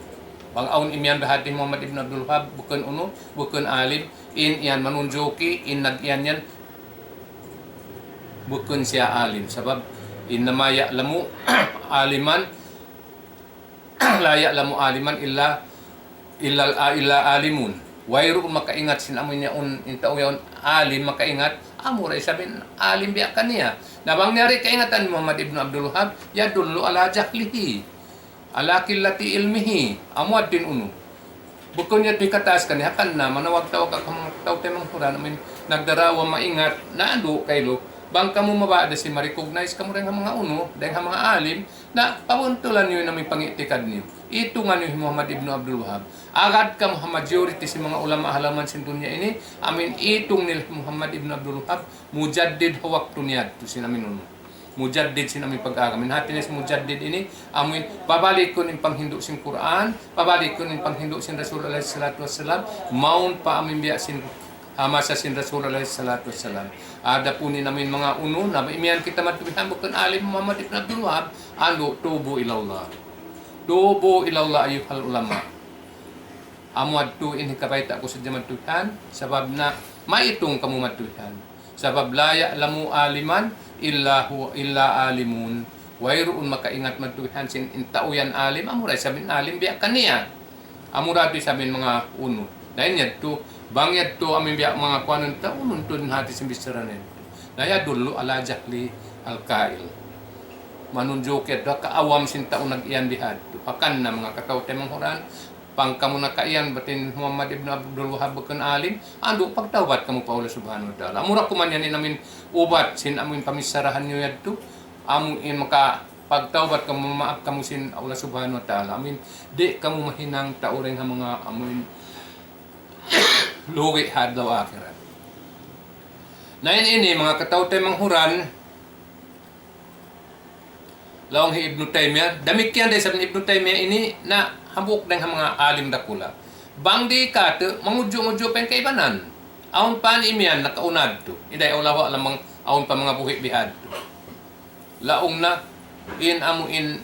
Bang awn imiyan biya' hati Muhammad ibn Abdul Wahhab, bukun unu, bukun alim, in yan manunjuki, in nag-iyan yan, bukun siya alim. Sabab, إنما يعلم عالما لا يعلم عالما إلا إلا إلا عالم. Wayruun makaingat sin amu in yaun, in tau yaun alim makaingat, amura isab in alim biya' kaniya. Na bang niya di' kaingatan Muhammad ibn Abdul Wahhab, يدل على جهله، على قلة علمه. Amu yadtu in unu. Bukun yadtu hikataas kaniya, hangkan na manawag-tawag aku manga tau taymanghud, amu in nagdarawa maingat, na andu' kailu. Bang kamu mabaya' da sin ma-recognize kamu dayn ha manga unu, dayn ha manga alim, na pabuntulan niyu in amu in pang'i'tikad niyu. Itungan niyu hi Muhammad ibn Abdul Wahhab. Agad kamu ha majority sin manga ulama ha lawm sin dunya ini, amu in itung nila hi Muhammad ibn Abdul Wahhab, mujaddid ha waktu niya yadtu sin amu in unu. Mujaddid sin amu in pag-agama. In hati niya sin mujaddid ini, amu in pabalikun in panghindu' sin Qur'an, pabalikun in panghindu' sin Rasul alayhi salatu wassalam, mawn pa amu in biya' sin ha masa sin Rasul alayhi salatu wassalam. Adapun in amu in manga unu, na imiyan kita madtu bihan bukun alim Muhammad ibn Abdul Wahhab, andu', توبوا إلى الله. توبوا إلى الله أيها العلماء. Amu yadtu in hikabayta' ku sadja madtu bihan, sabab na maitung kamu madtu bihan. Sabab لا يعلم عالما إلا هو، إلا عالم. Wayruun makaingat madtu bihan sin in tau yan alim, amura isab in alim biya' kaniya. Amura yadtu isab in manga unu. Na in yadtu, bang yadtu amu in biya' manga kuanun ta, unun tuud in hati sin bichara niya yadtu. Na يدل على جهل القائل. Manunjuki yadtu ha kaawam sin tau nag-iyan bihadtu. Hangkan na manga kataw-taymanghuran, bang kamu nakaiyan bat in Muhammad ibn Abdul Wahhab bukun alim, andu' pagtawbat kamu pa Allah Subhanahu wa Ta'ala. Amura kuman yan in amu in ubat sin amu in pamicharahan niyu yadtu, amu in maka pagtawbat kamu, mamaap kamu sin Allah Subhanahu wa Ta'ala. Amu in di' kamu mahinang tau dayn ha manga amu in lugi' ha adlaw akhirat. Na in ini, manga kataw-taymanghuran, laung hi Ibnu Taymiyyah, damikkiyan da isab hi Ibnu Taymiyyah ini na hambuuk dayn ha manga alim dakula'. Bang di' katu', mangudju'-ngudju' pa in kaibanan. Awn pa in imiyan nakauna yadtu. Inday, Allahu a'lam bang awn pa manga buhi' bihadtu. Laung na in amu in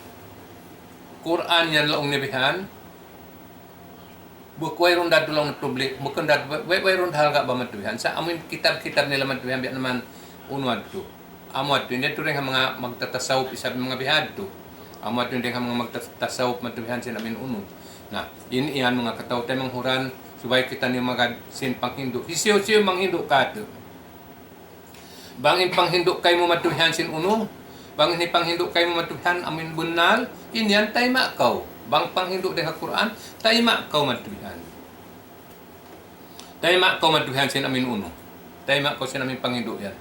Qur'an yan laung niya bihan. Buk wayruun da yadtu laung niya public, bukun da yadtu, way-, wayruun da halga' ba madtu bihan. Sa' amu in kitab-kitab nila madtu bihan, biya' na man unu yadtu. Amu yadtu, in yadtu dayn ha manga magtatasawuf, isab manga bihadtu. Amu yadtu dayn ha manga magtatasawuf madtu bihan sin amu in unu. Na, in yan manga kataw-taymanghuran, subay kitaniyu magad sin panghindu'. Hisiyu-siyu manghindu' katu'. Bang in panghindu' kaymu madtu bihan sin unu, bang in panghindu' kaymu madtu bihan amu in bunnal, in yan tayma' kaw. Bang panghindu' dayn ha Qur'an, tayma' kaw madtu bihan. Tayma' kaw madtu bihan sin amu in unu. Tayma' kaw sin amu in panghindu' yan.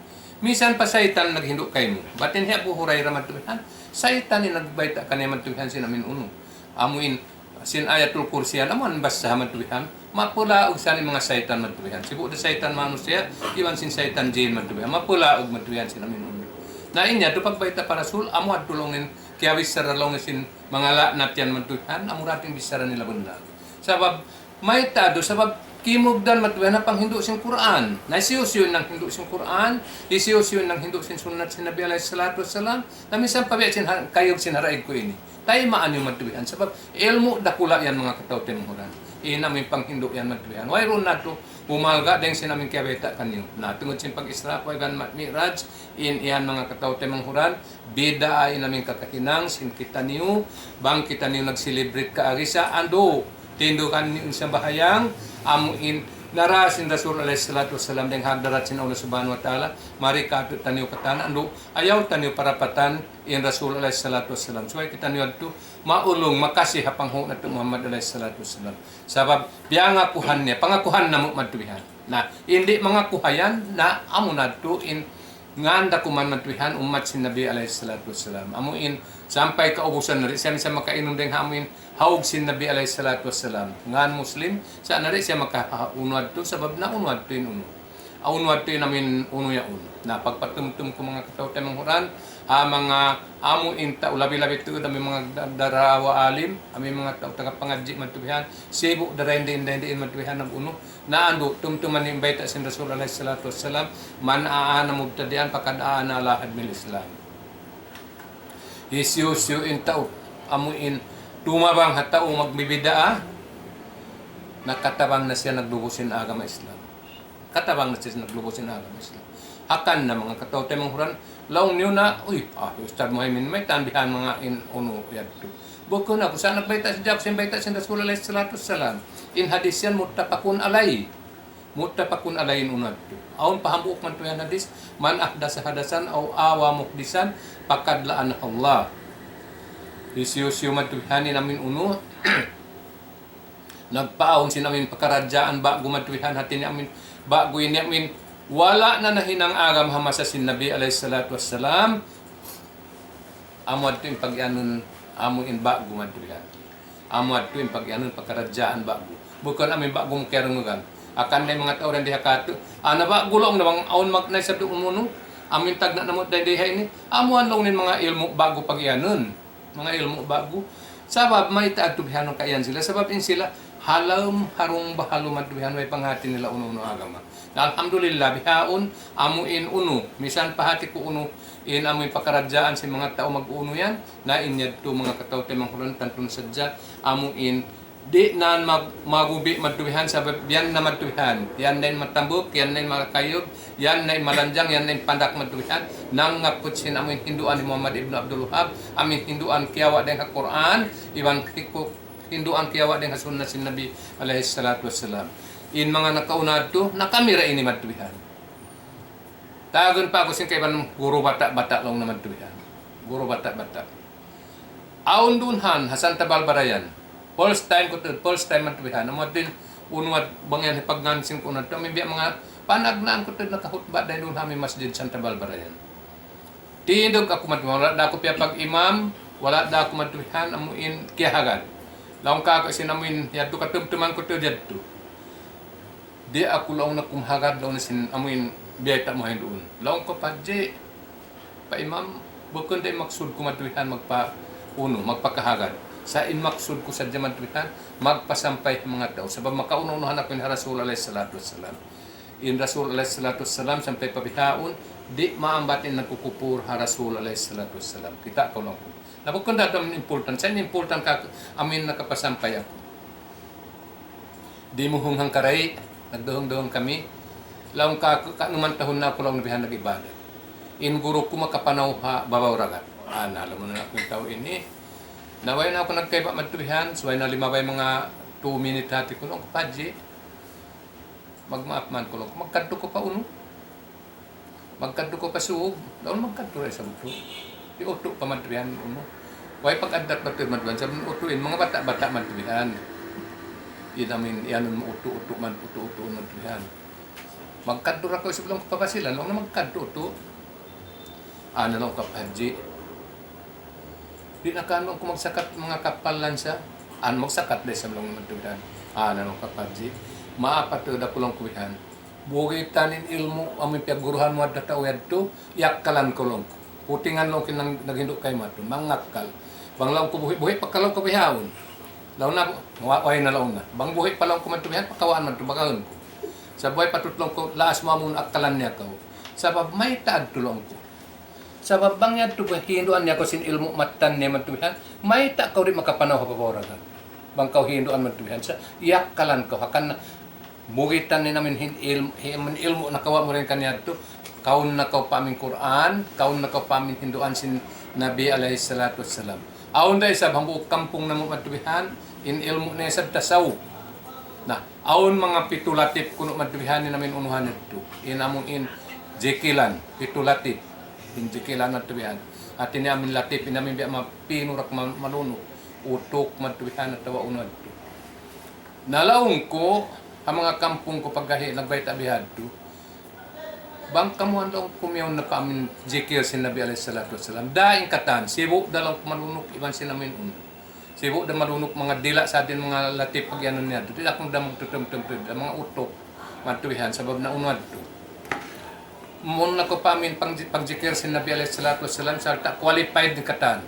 Minsan pa saytan naghindu' kaymu. Bat in hi Abu Hurairah madtu bihan, saytan in nagbayta' kaniya madtu bihan sin amu in unu. Amu in sin Ayatul Kursi yan, amu in basaha madtu bihan. Mapulaug sa in manga saytan madtu bihan. Sibu' da saytan manusiya', iban sin saytan jin madtu bihan. Mapulaug madtu bihan sin amu in unu. Na in yadtu pagbayta' pa Rasul, amu yadtu laung in kiyabichara laung sin manga la'nat yan madtu bihan, amura in bichara nila bunnal. Sabab, mayta' yadtu, sabab kimugdan madtu bihan na panghindu' sin Qur'an. Na hisiyu-siyu in nanghindu' sin Qur'an, hisiyu-siyu in nanghindu' sin sunnat sin Nabi alayhi salatu wassalam, na minsan pa biya' sin ha-, kayug sin haraig ku ini. Taymaun niyu madtu bihan. Sabab ilmu' dakula' yan manga kataw-taymanghuran. In amu in panghindu' yan madtu bihan. Wayruun na yadtu, humalga' dayn sin amu in kiyabayta' kaniyu. Na tungud sin pag-Isra' iban ma-, Mi'raj, in yan manga kataw-taymanghuran, bid'a in amu in kakahinang sin kitaniyu, bang kitaniyu nag-celebrate kaagi sa' andu', tindugan niyu in sambahayang, amu in nara sin Rasul alayhi salatu wassalam dayn ha hadarat sin Allah Subhanahu wa Ta'ala, mari katu' taniyu katan andu', ayaw taniyu parapatan, in Rasul alayhi salatu wassalam. Subay kitaniyu yadtu maulung, makasi ha panghu' natu' Muhammad alayhi salatu wassalam. Sabab, piyangakuhan niya, pangakuhan namu' madtu bihan. Na, in di' mangakuha yan, na, amu na yadtu in ngān da kuman madtu bihan, ummat sin Nabi alayhi salatu wassalam. Amu in, sampay kaubusan na di' siya minsan makainum dayn ha amu in, haug sin Nabi alayhi salatu wassalam. Ngān Muslim, sa' na di' siya maka-, unu yadtu, sabab na unu yadtu in unu. Awn wadtu in amin unu yaun. Na pagpatumtum ku manga kataw-taymanghuran, ha manga amu in tau labi-labi tuud amin manga da-, darawa alim, amin manga tau taga pangadji' madtu bihan, sibu' darain diin, darain diin madtu bihan nag-unu. Na andu', tumtuman in bayta' sin Rasul alayhi salatu wassalam, من أعان مبتدعا فقد أعان على هدم الإسلام. Hisiyu-siyu in tau, amu in tumabang ha tau magbibid'a, nakatabang na siya nagdubu sin agama Islam. Katabang na siya naglubu sin agama Islam. Hangkan na manga kataw-taymanghuran, laung niyu na, "Uy, ah, Ustadz Muhaymin, mayta' bihan manga in unu yadtu?" Bukun aku sa nagbayta' sin, jawab sin bayta' sin Rasul alayhi salatu wassalam. In hadis yan muttafaqun alayh. Muttafaqun alayh in unu yadtu. Awn pa hambuuk madtu yan hadis, من أحدث حدثا أو آوى محدثا فقد لعنه الله. Hisiyu-siyu madtu bihan in amin unu, nagpaawn sin amin pakaradjaan ba'gu madtu bihan, hati niya amin ba'gu ini amin wala' na nahinang agama ha masa sin Nabi alayhi salatu wassalam. Amu yadtu in pagiyanun, amu in ba'gu madtu bihan. Amu yadtu in pagiyanun pakaradjaan ba'gu. Bukun amin ba'gu mu kiyarungugan. Hangkan na in manga tau dayn di ha katu', ana ba'gu laung na bang awn mag-, na isab di umunu, amin tagna' namu' dayn di ha ini. Amu yan laung in manga ilmu' ba'gu pagiyanun. Manga ilmu' ba'gu. Sabab mayta' yadtu bihan kaiyan sila. Sabab in sila ha lawm harung bahalu madtu bihan way panghati nila unu-unu agama. Na alhamdulillah, bihaun, amu in unu, misan pa hati ku unu, in amu in pakaradjaan sin manga tau mag-unu yan, na in yadtu manga kataw-taymanghuran tantu na sadja, amu in di' na mag-, magubi' madtu bihan sabab yan na madtu bihan. Yan na in matambuk, yan na in makakayug, yan na in malanjang, yan na in pandak madtu bihan. Nangaku' sin amu in hinduan hi Muhammad ibn Abdul Wahhab, amu in hinduan kiyawa' dayn ha Qur'an, iban kiku-, hinduan kiyawa' dayn ha sunnah sin Nabi alayhi salatu wassalam. In manga nakauna yadtu, na kami ra ini madtu bihan. Tawagun pa aku sin kaibanan guru bata'-bata' laung na madtu bihan. Guru bata'-bata'. Awn duun ha, ha Santa Barbara yan. First time ku tuud, first time madtu bihan. Amu yadtu in unu yadtu bang yan hipagngān sin ku na tuud. Amu in biya' manga panagnaan ku tuud nakahutba' dayn duun ha amu in masjid Santa Barbara yan. Tindug aku madtu bihan, wala' da aku piyapag-imam, wala' da aku madtu bihan, amu in kiyahagad. Laung kāku' sin amu in yadtu katumtuman ku tuud yadtu. Di' aku laung na kumahagad laung na sin amu in biyayta' mu ha yan duun. Laung ku, "Pa Hadji, pa Imam, bukun da in maksud ku madtu bihan magpa-, unu, magpakahagad. Sa' in maksud ku sadja madtu bihan, magpasampay ha manga tau. Sabab makaunu-unuhan aku in ha Rasul alayhi salatu wassalam. In Rasul alayhi salatu wassalam sampay pa bihaun, di' maambat in nagkukupur ha Rasul alayhi salatu wassalam." Kita' kaw laung ku. Na bukun da amu in important. Sa' in important kāku', amu in nakapasampay aku. Dimuhung hangkaray, nagduhung-duhung kami. Laung kāku', kanuman tahun na aku laung na bihan nag-ibadat. In guru ku makapanaw ha babaw dagat. Ah, na, alam mu na aku in tau ini. Na way na aku nagkaiba madtu bihan, subay na limabay manga two minute hati ku, laung ku, "Pa Hadji, magmaap man," ku laung ku, "magkadtu ku pa unu? Magkadtu ku pa Sug?" Laung, "Magkadtu da isab utu'." Di' utu' pa madtu bihan unu. Way pag-addat madtu bihan, sabab utu' in manga bata'-bata' madtu bihan. In amu in, iyanun mu utu', utu' man, utu', utu' madtu bihan. "Magkadtu da kaw isab laung ku pa Basilan?" Laung na, "Magkadtu utu'." "Ana," laung ku, "Pa Hadji, di' na kaw," laung ku, "magsakat manga kapal lansa?" "Ana, magsakat da isab," laung na madtu bihan. "Ana," laung ku, "Pa Hadji, maapa tuud aku," laung ku, "bihan. Bugitan in ilmu' amu in piyagguruhan mu adda tau yadtu, iyakkalan kaw," laung ku. "Putingan," laung ku, "nang naghindu' kaymu madtu, mangakkal. Bang," laung ku, "buhi', buhi' pa kaw," laung ku, "bihaun." Laung na, "Wa-, way na," laung na. "Bang buhi' pa," laung ku, "madtu bihan, pakawaan madtu, bagaun ku. Sa' buhi' patut," laung ku, "laas mu amun akkalan niya kaw. Sabab mayta' adtu," laung ku. "Sabab bang yadtu kaw hinduan niya kaw sin ilmu' mattan niya madtu bihan, mayta' kaw di' makapanaw ha babaw dagat. Bang kaw hinduan madtu bihan sa', iyakkalan kaw, hangkan na bugitan in amu in hin-, ilm-, hin-, ilmu' nakawa' mu dayn kaniya yadtu, kaun na kaw pa amu in Qur'an, kaun na kaw pa amu in hinduan sin Nabi alayhi salatu wassalam." Awn da isab hambuuk kampung namu' madtu bihan, in ilmu' niya isab tasawuf. Na, awn manga pitu latip kunu' madtu bihan in amu in unuhan yadtu. In amu in jikilan, pitu latip. In jikilan madtu bihan. Hati niya amu in latip, in amu in biya' ma-, pinurak ma-, malunuk. Utuk madtu bihan atawa unu yadtu. Na laung ku, ha manga kampung ku pagkahi nagbayta' bihadtu, "Bang kamu," laung ku, "kumiyaun na pa amu in jikil sin Nabi alayhi salatu wassalam, da in katan, sibu' da," laung ku, "malunuk iban sin amu in unu. Sibu' da malunuk manga dila' sa' din manga latip pag-iyanun niya. Di' da aku da magtutumtum da manga utuk madtu bihan sabab naunu yadtu." Mawn na kaw pa amin pag-, pagjikir sin Nabi alayhi salatu wassalam, sarta' qualified in katan.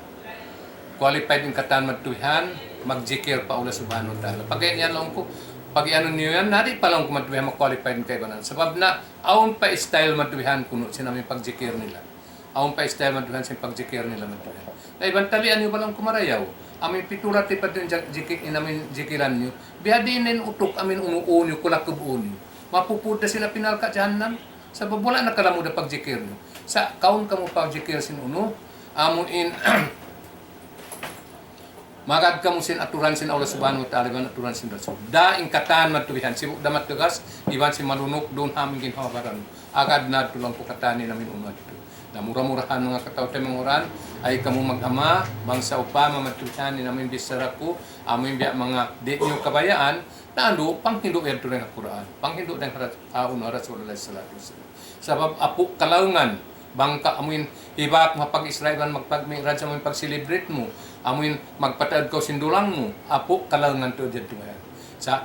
Qualified in katan madtu bihan, magjikir pa Allah Subhanahu wa Ta'ala. Pag-iyan laung ku, pag-iyanun niyu yan, na di' pa laung ku madtu bihan mag-qualified in kaibanan. Sabab na, awn pa style madtu bihan kunu' sin amin pagjikir nila. Awn pa style madtu bihan sin pagjikir nila madtu bihan. Na iban talian niyu ba laung ku marayaw. Amin pitu rati pa din ja-, jiki-, in amin jikiran niyu. Biya' diin in utuk amin unu-unu niyu, kulakub unu niyu. Mapupud da sila pa narka' jahannam. Sabab wala' na kalamud da pagjikir niyu. Sa' kaun kamu pagjikir sin unu, amu in magad kamu sin aturan sin Allah Subhanahu wa Ta'ala iban aturan sin Rasul. Da in katan madtu bihan, sibu' da matugas, iban sin malunuk duun ha amin ginhawa-baran. Agad na tulang ku katan in amin unu madtu. Na mura-murahan manga kataw-taymanghuran, ay kamu mag-ama, bang sawpama madtu bihan in amin bichara ku, amu in biya' manga di' niyu kabayaan, na anu, panghindu' yadtu dayn ha Qur'an. Panghindu' dayn ha Ras-, ha unu, Rasulullah sallallahu alayhi wasallam. Sabab apu' kalaungan, bang kaw amu in hibak mu ha pag-Isra iban magpag-Mi'raj amu in pag-celebrate mu, amu in magpataud kaw sin dulang mu, apu' kalaungan tuud yadtu yan. Sa'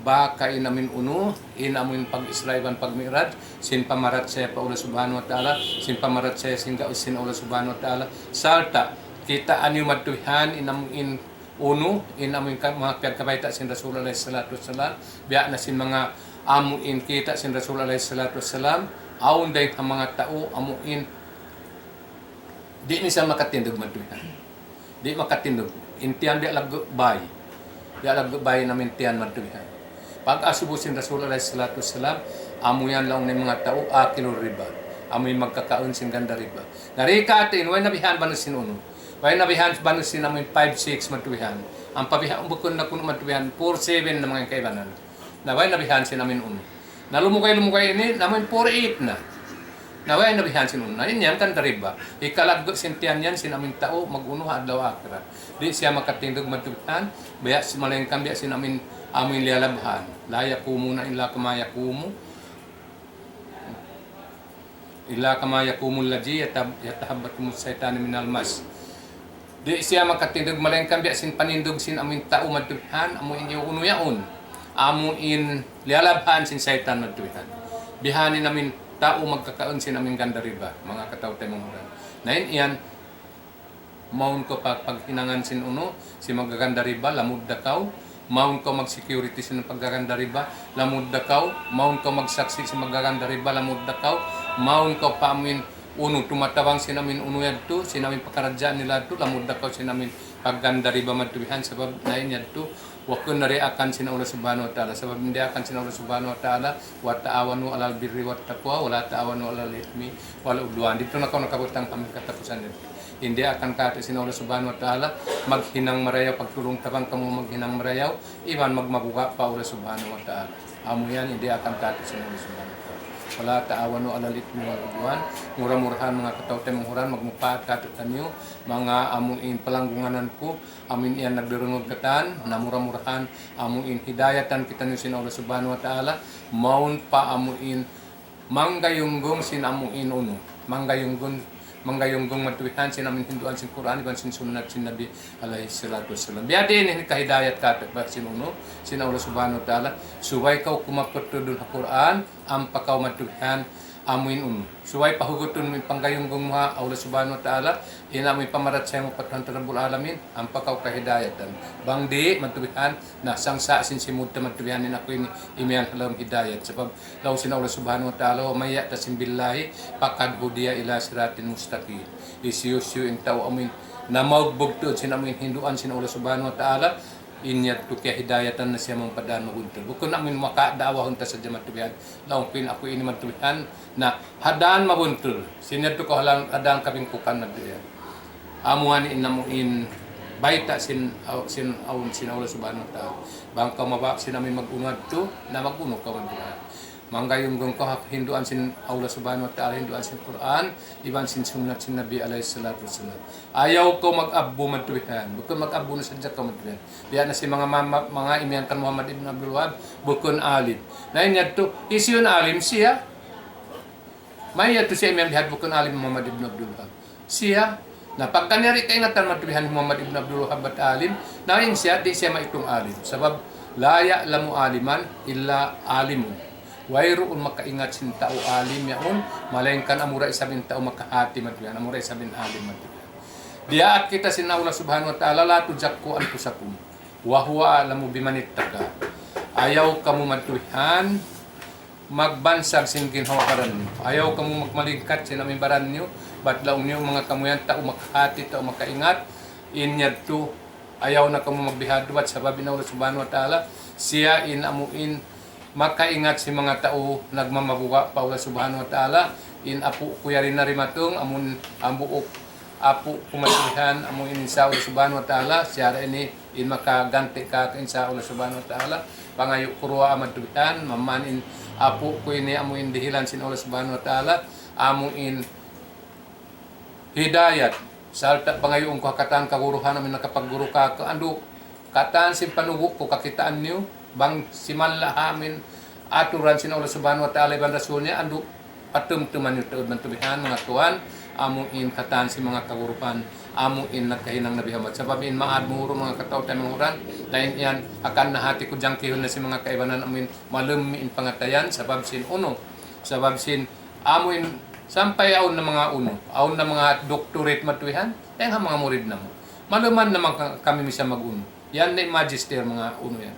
baka in amu in unu, in amu in pag-Isra iban pag-Mi'raj, sin pamarachaya pa Allah Subhanahu wa Ta'ala, sin pamarachaya sin gaus sin Allah Subhanahu wa Ta'ala, sarta' kitaa niyu madtu bihan in amu in unu, in amu in ka-, manga piyagkabayta' sin Rasul alayhi salatu wassalam, biya' na sin manga amu in kita' sin Rasul alayhi salatu wassalam, awn dayn ha manga tau, amu in, di' na siya makatindug madtu bihan. Di' makatindug. In tiyan biya' laggu' bay. Biya' laggu' bay in amu in tiyan madtu bihan. Pag-asubu sin Rasul alayhi salatu wassalam, amu yan laung niya manga tau, akilur riba. Amu in magkakaun sin ganda riba. Na di' katu' in, way na bihan bang sin unu. Way na bihan bang sin amu in five six madtu bihan. Ampa bihan bukun na kunu' madtu bihan, four seven na manga kaibanan. Na way na bihan sin amu in unu. Na lumugay-lumugay ini, na amu in four eight na. Na way na bihan sin unu. Na in yan kan ganda riba. Hikalaggu' sin tiyan yan sin amu in tau, mag-unu ha adlaw akhirat. Di' siya makatindug madtu bihan, biya' sin malayngkan biya' sin amu in, amu in liyalabhan. لا يقومون إلا كما يقوم إلا كما يقوم الذي يتخبطه الشيطان من المس. Di' siya makatindug malayngkan biya' sin panindug sin amu in tau madtu bihan, amu in unu yaun. Amu in liyalabhan sin saytan madtu bihan. Bihan in amu in tau magkakaun sin amu in ganda riba, manga kataw-taymanghuran. Na in yan, mawn kaw pa paghinangan sin unu, sin maggaganda riba, lamud da kaw. Mawn kaw mag-security sin paggaganda riba, lamud da kaw. Mawn kaw magsaksi' sin maggaganda riba, lamud da kaw. Mawn kaw pa amu in unu, tumatabang sin amu in unu yadtu, sin amu in pakaradjaan nila yadtu, lamud da kaw sin amu in pagganda riba madtu bihan, sabab na in yadtu, wa kun na diyaak sin Allah Subhanahu wa Ta'ala. Sabab diyaak sin Allah Subhanahu wa Ta'ala, وتعاونوا على البر والتقوى ولا تعاونوا على الإثم والعدوان. Didtu na kaw nakabutang ha amu in katapusan yadtu. Diyaak katu' sin Allah Subhanahu wa Ta'ala, maghinang marayaw, pagtulung-tabang kamu maghinang marayaw, iban magmabuga' pa Allah Subhanahu wa Ta'ala. Amu yan, diyaak katu' sin Allah Subhanahu wa Ta'ala. ولا تعاونوا على الإثم والعدوان. Mura-murahan manga kataw-taymanghuran, magmupaat katu'niyu, manga amu in palanggungan ku, amu in yan nagdurungug katan, na mura-murahan, amu in hidayatan kitaniyu sin Allah Subhanahu wa Ta'ala, mawn pa amu in manggayunggung sin amu in unu. Manggayunggung, manggayunggung madtu bihan sin amu in hinduan sin Qur'an, iban sin sunnat sin Nabi alayhi salatu wassalam. Biya' diin in kahidayat katu' sin unu, sin Allah Subhanahu wa Ta'ala. Subay kaw kumaputud ha Qur'an, ampa kaw madtu bihan, amu in unu. Subay pahugutun mu in panggayunggung mu ha Allah Subhanahu wa Ta'ala, in amu in pamarachaya mu pa Tuhan ta Rabbul Alamin, ampa kaw kahidayatan. Bang di', madtu bihan, na sangsa' sin simud ta madtu bihan in aku ini imiyan ha lawm hidayat. Sabab, laung sin Allah Subhanahu wa Ta'ala, ومن يعتصم بالله فقد هدي إلى صراط مستقيم. Hisiyu-siyu in tau amu in, namaug bugtud sin amu in hinduan sin Allah Subhanahu wa Ta'ala, in yadtu kiyahidayatan na siya mawn pa dan mabuntul. Bukun amu in maka da'wahun ta sadja madtu bihan. Laung ku in aku ini madtu bihan, na ha dan mabuntul. Sin yadtu kaw ha dan kabingkukan madtu bihan. Amu yan in amu in bayta' sin, aw-, sin, awn sin Allah Subhanahu wa Ta'ala. Bang kaw mabaya' sin amu in mag-unu yadtu, na mag-unu kaw madtu bihan. Manggayunggung kaw ha hinduan sin Allah Subhanahu wa Ta'ala, hinduan sin Qur'an, iban sin sunnat sin Nabi alayhi salatu wassalam. Ayaw kaw mag-abbu madtu bihan. Bukun mag-abbu na sadja kaw madtu bihan. Biya' na sin manga, manga, manga imiyan kan Muhammad ibn Abdul Wahhab, bukun alim. Na in yadtu, hisiyu in alim? Siya. Mayta' yadtu siya imiyan bihan bukun alim Muhammad ibn Abdul Wahhab? Siya. Na pagka niya di' kaingatan madtu bihan Muhammad ibn Abdul Wahhab bat alim, na in siya, di' siya maitung alim. Sabab, لا يعلم عالما إلا عالم. Wayruun makaingat sin tau alim yaun, malaingkan amura isab in tau makahati, matuyan, amura isab in alim, matuyan. Diyaak kita sin Allah Subhanahu wa Ta'ala, لا تزكوا أنفسكم هو أعلم بمن اتقى. Ayaw kamu, matuyan, magbansag sin ginhawa-baran niyu. Ayaw kamu magmalingkat sin amu in baran niyu, bat laung niyu manga kamu yan tau makahati, tau makaingat, in yadtu, ayaw na kamu magbihadtu, bat sabab in Allah Subhanahu wa Ta'ala, siya in amu in makaingat sin manga tau nagmamabuga' pa Allah Subhanahu wa Ta'ala, in apu' ku yari na dimatung, amun hambuuk apu' ku matuyan, amu in insya Allah Subhanahu wa Ta'ala, siya ra ini in makaganti' kāku' insya Allah Subhanahu wa Ta'ala. Pangayu' ku duwaa matuyan, mamman in apu' ku ini amu in dihilan sin Allah Subhanahu wa Ta'ala, amu in hidayat, sarta' pangayuun ku ha katan kaguruhan amu in nakapagguru kāku', andu', katan sin panubu' ku kakitaan niyu, bang siman la ha amu in aturan sin Allah Subhanahu wa Ta'ala iban Rasul niya, andu', patumtuman niyu tuud matubihan, manga tuwan, amu in katan sin manga kaguruhan, amu in nagkahinang Nabi Muhammad. Sabab in maad muru manga kataw-taymanghuran, lain yan, akan na hati ku jangkihun na sin manga kaibanan, amu in malummi' in pangatayan, sabab sin unu, sabab sin amu in sampay awn na manga unu, awn na manga doctorate matubihan, yan ha manga murid namu'. Maluman na manga kami misan mag-unu. Yan na in magister manga unu yan.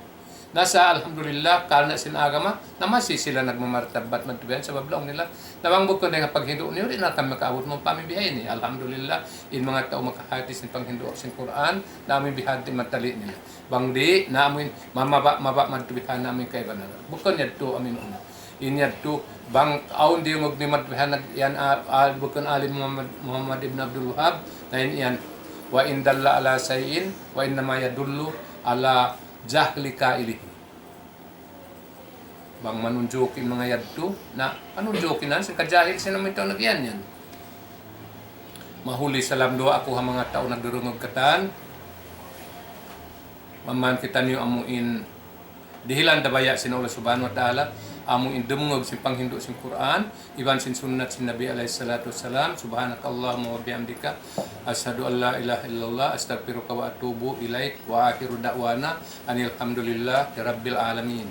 Na sa alhamdulillah, karna' sin agama, na masi sila nagmamartabat matubihan, sabab laung nila, na bang bukun dayn ha paghindu' niyu, di' na kami makaabut mu pamibihay ini. Alhamdulillah, in manga tau makahati sin panghindu' sin Qur'an, na amu in bihadtu in matali' nila. Bang di', na amu in mamaba'-maba' matubihan na amu in kaibanan. Bukun yadtu amu in unu. In yadtu, bang awn diyungug niyu matubihan nag-, yan, a-, a-, bukun alim Muhammad, Muhammad ibn Abdul Wahhab, na in yan, وإن دل على شيء فإنما يدل على جهل قائله. Bang manunjuki in manga yadtu, na manunjuki na sin kajahil sin amu in tau nag-iyan yan. Mahuli salam duwaa aku ha manga tau nagdurungug katan. Mamman kitaniyu amu in dihilan da baya' sin Allah Subhanahu wa Ta'ala, amu in dumungug sin panghindu' sin Qur'an, iban sin sunnat sin Nabi alayhi salatu wassalam. سبحانك اللهم وبحمدك، أشهد أن لا إله إلا الله، أستغفرك وأتوب إليك، وآخر دعوانا أن الحمد لله رب العالمين.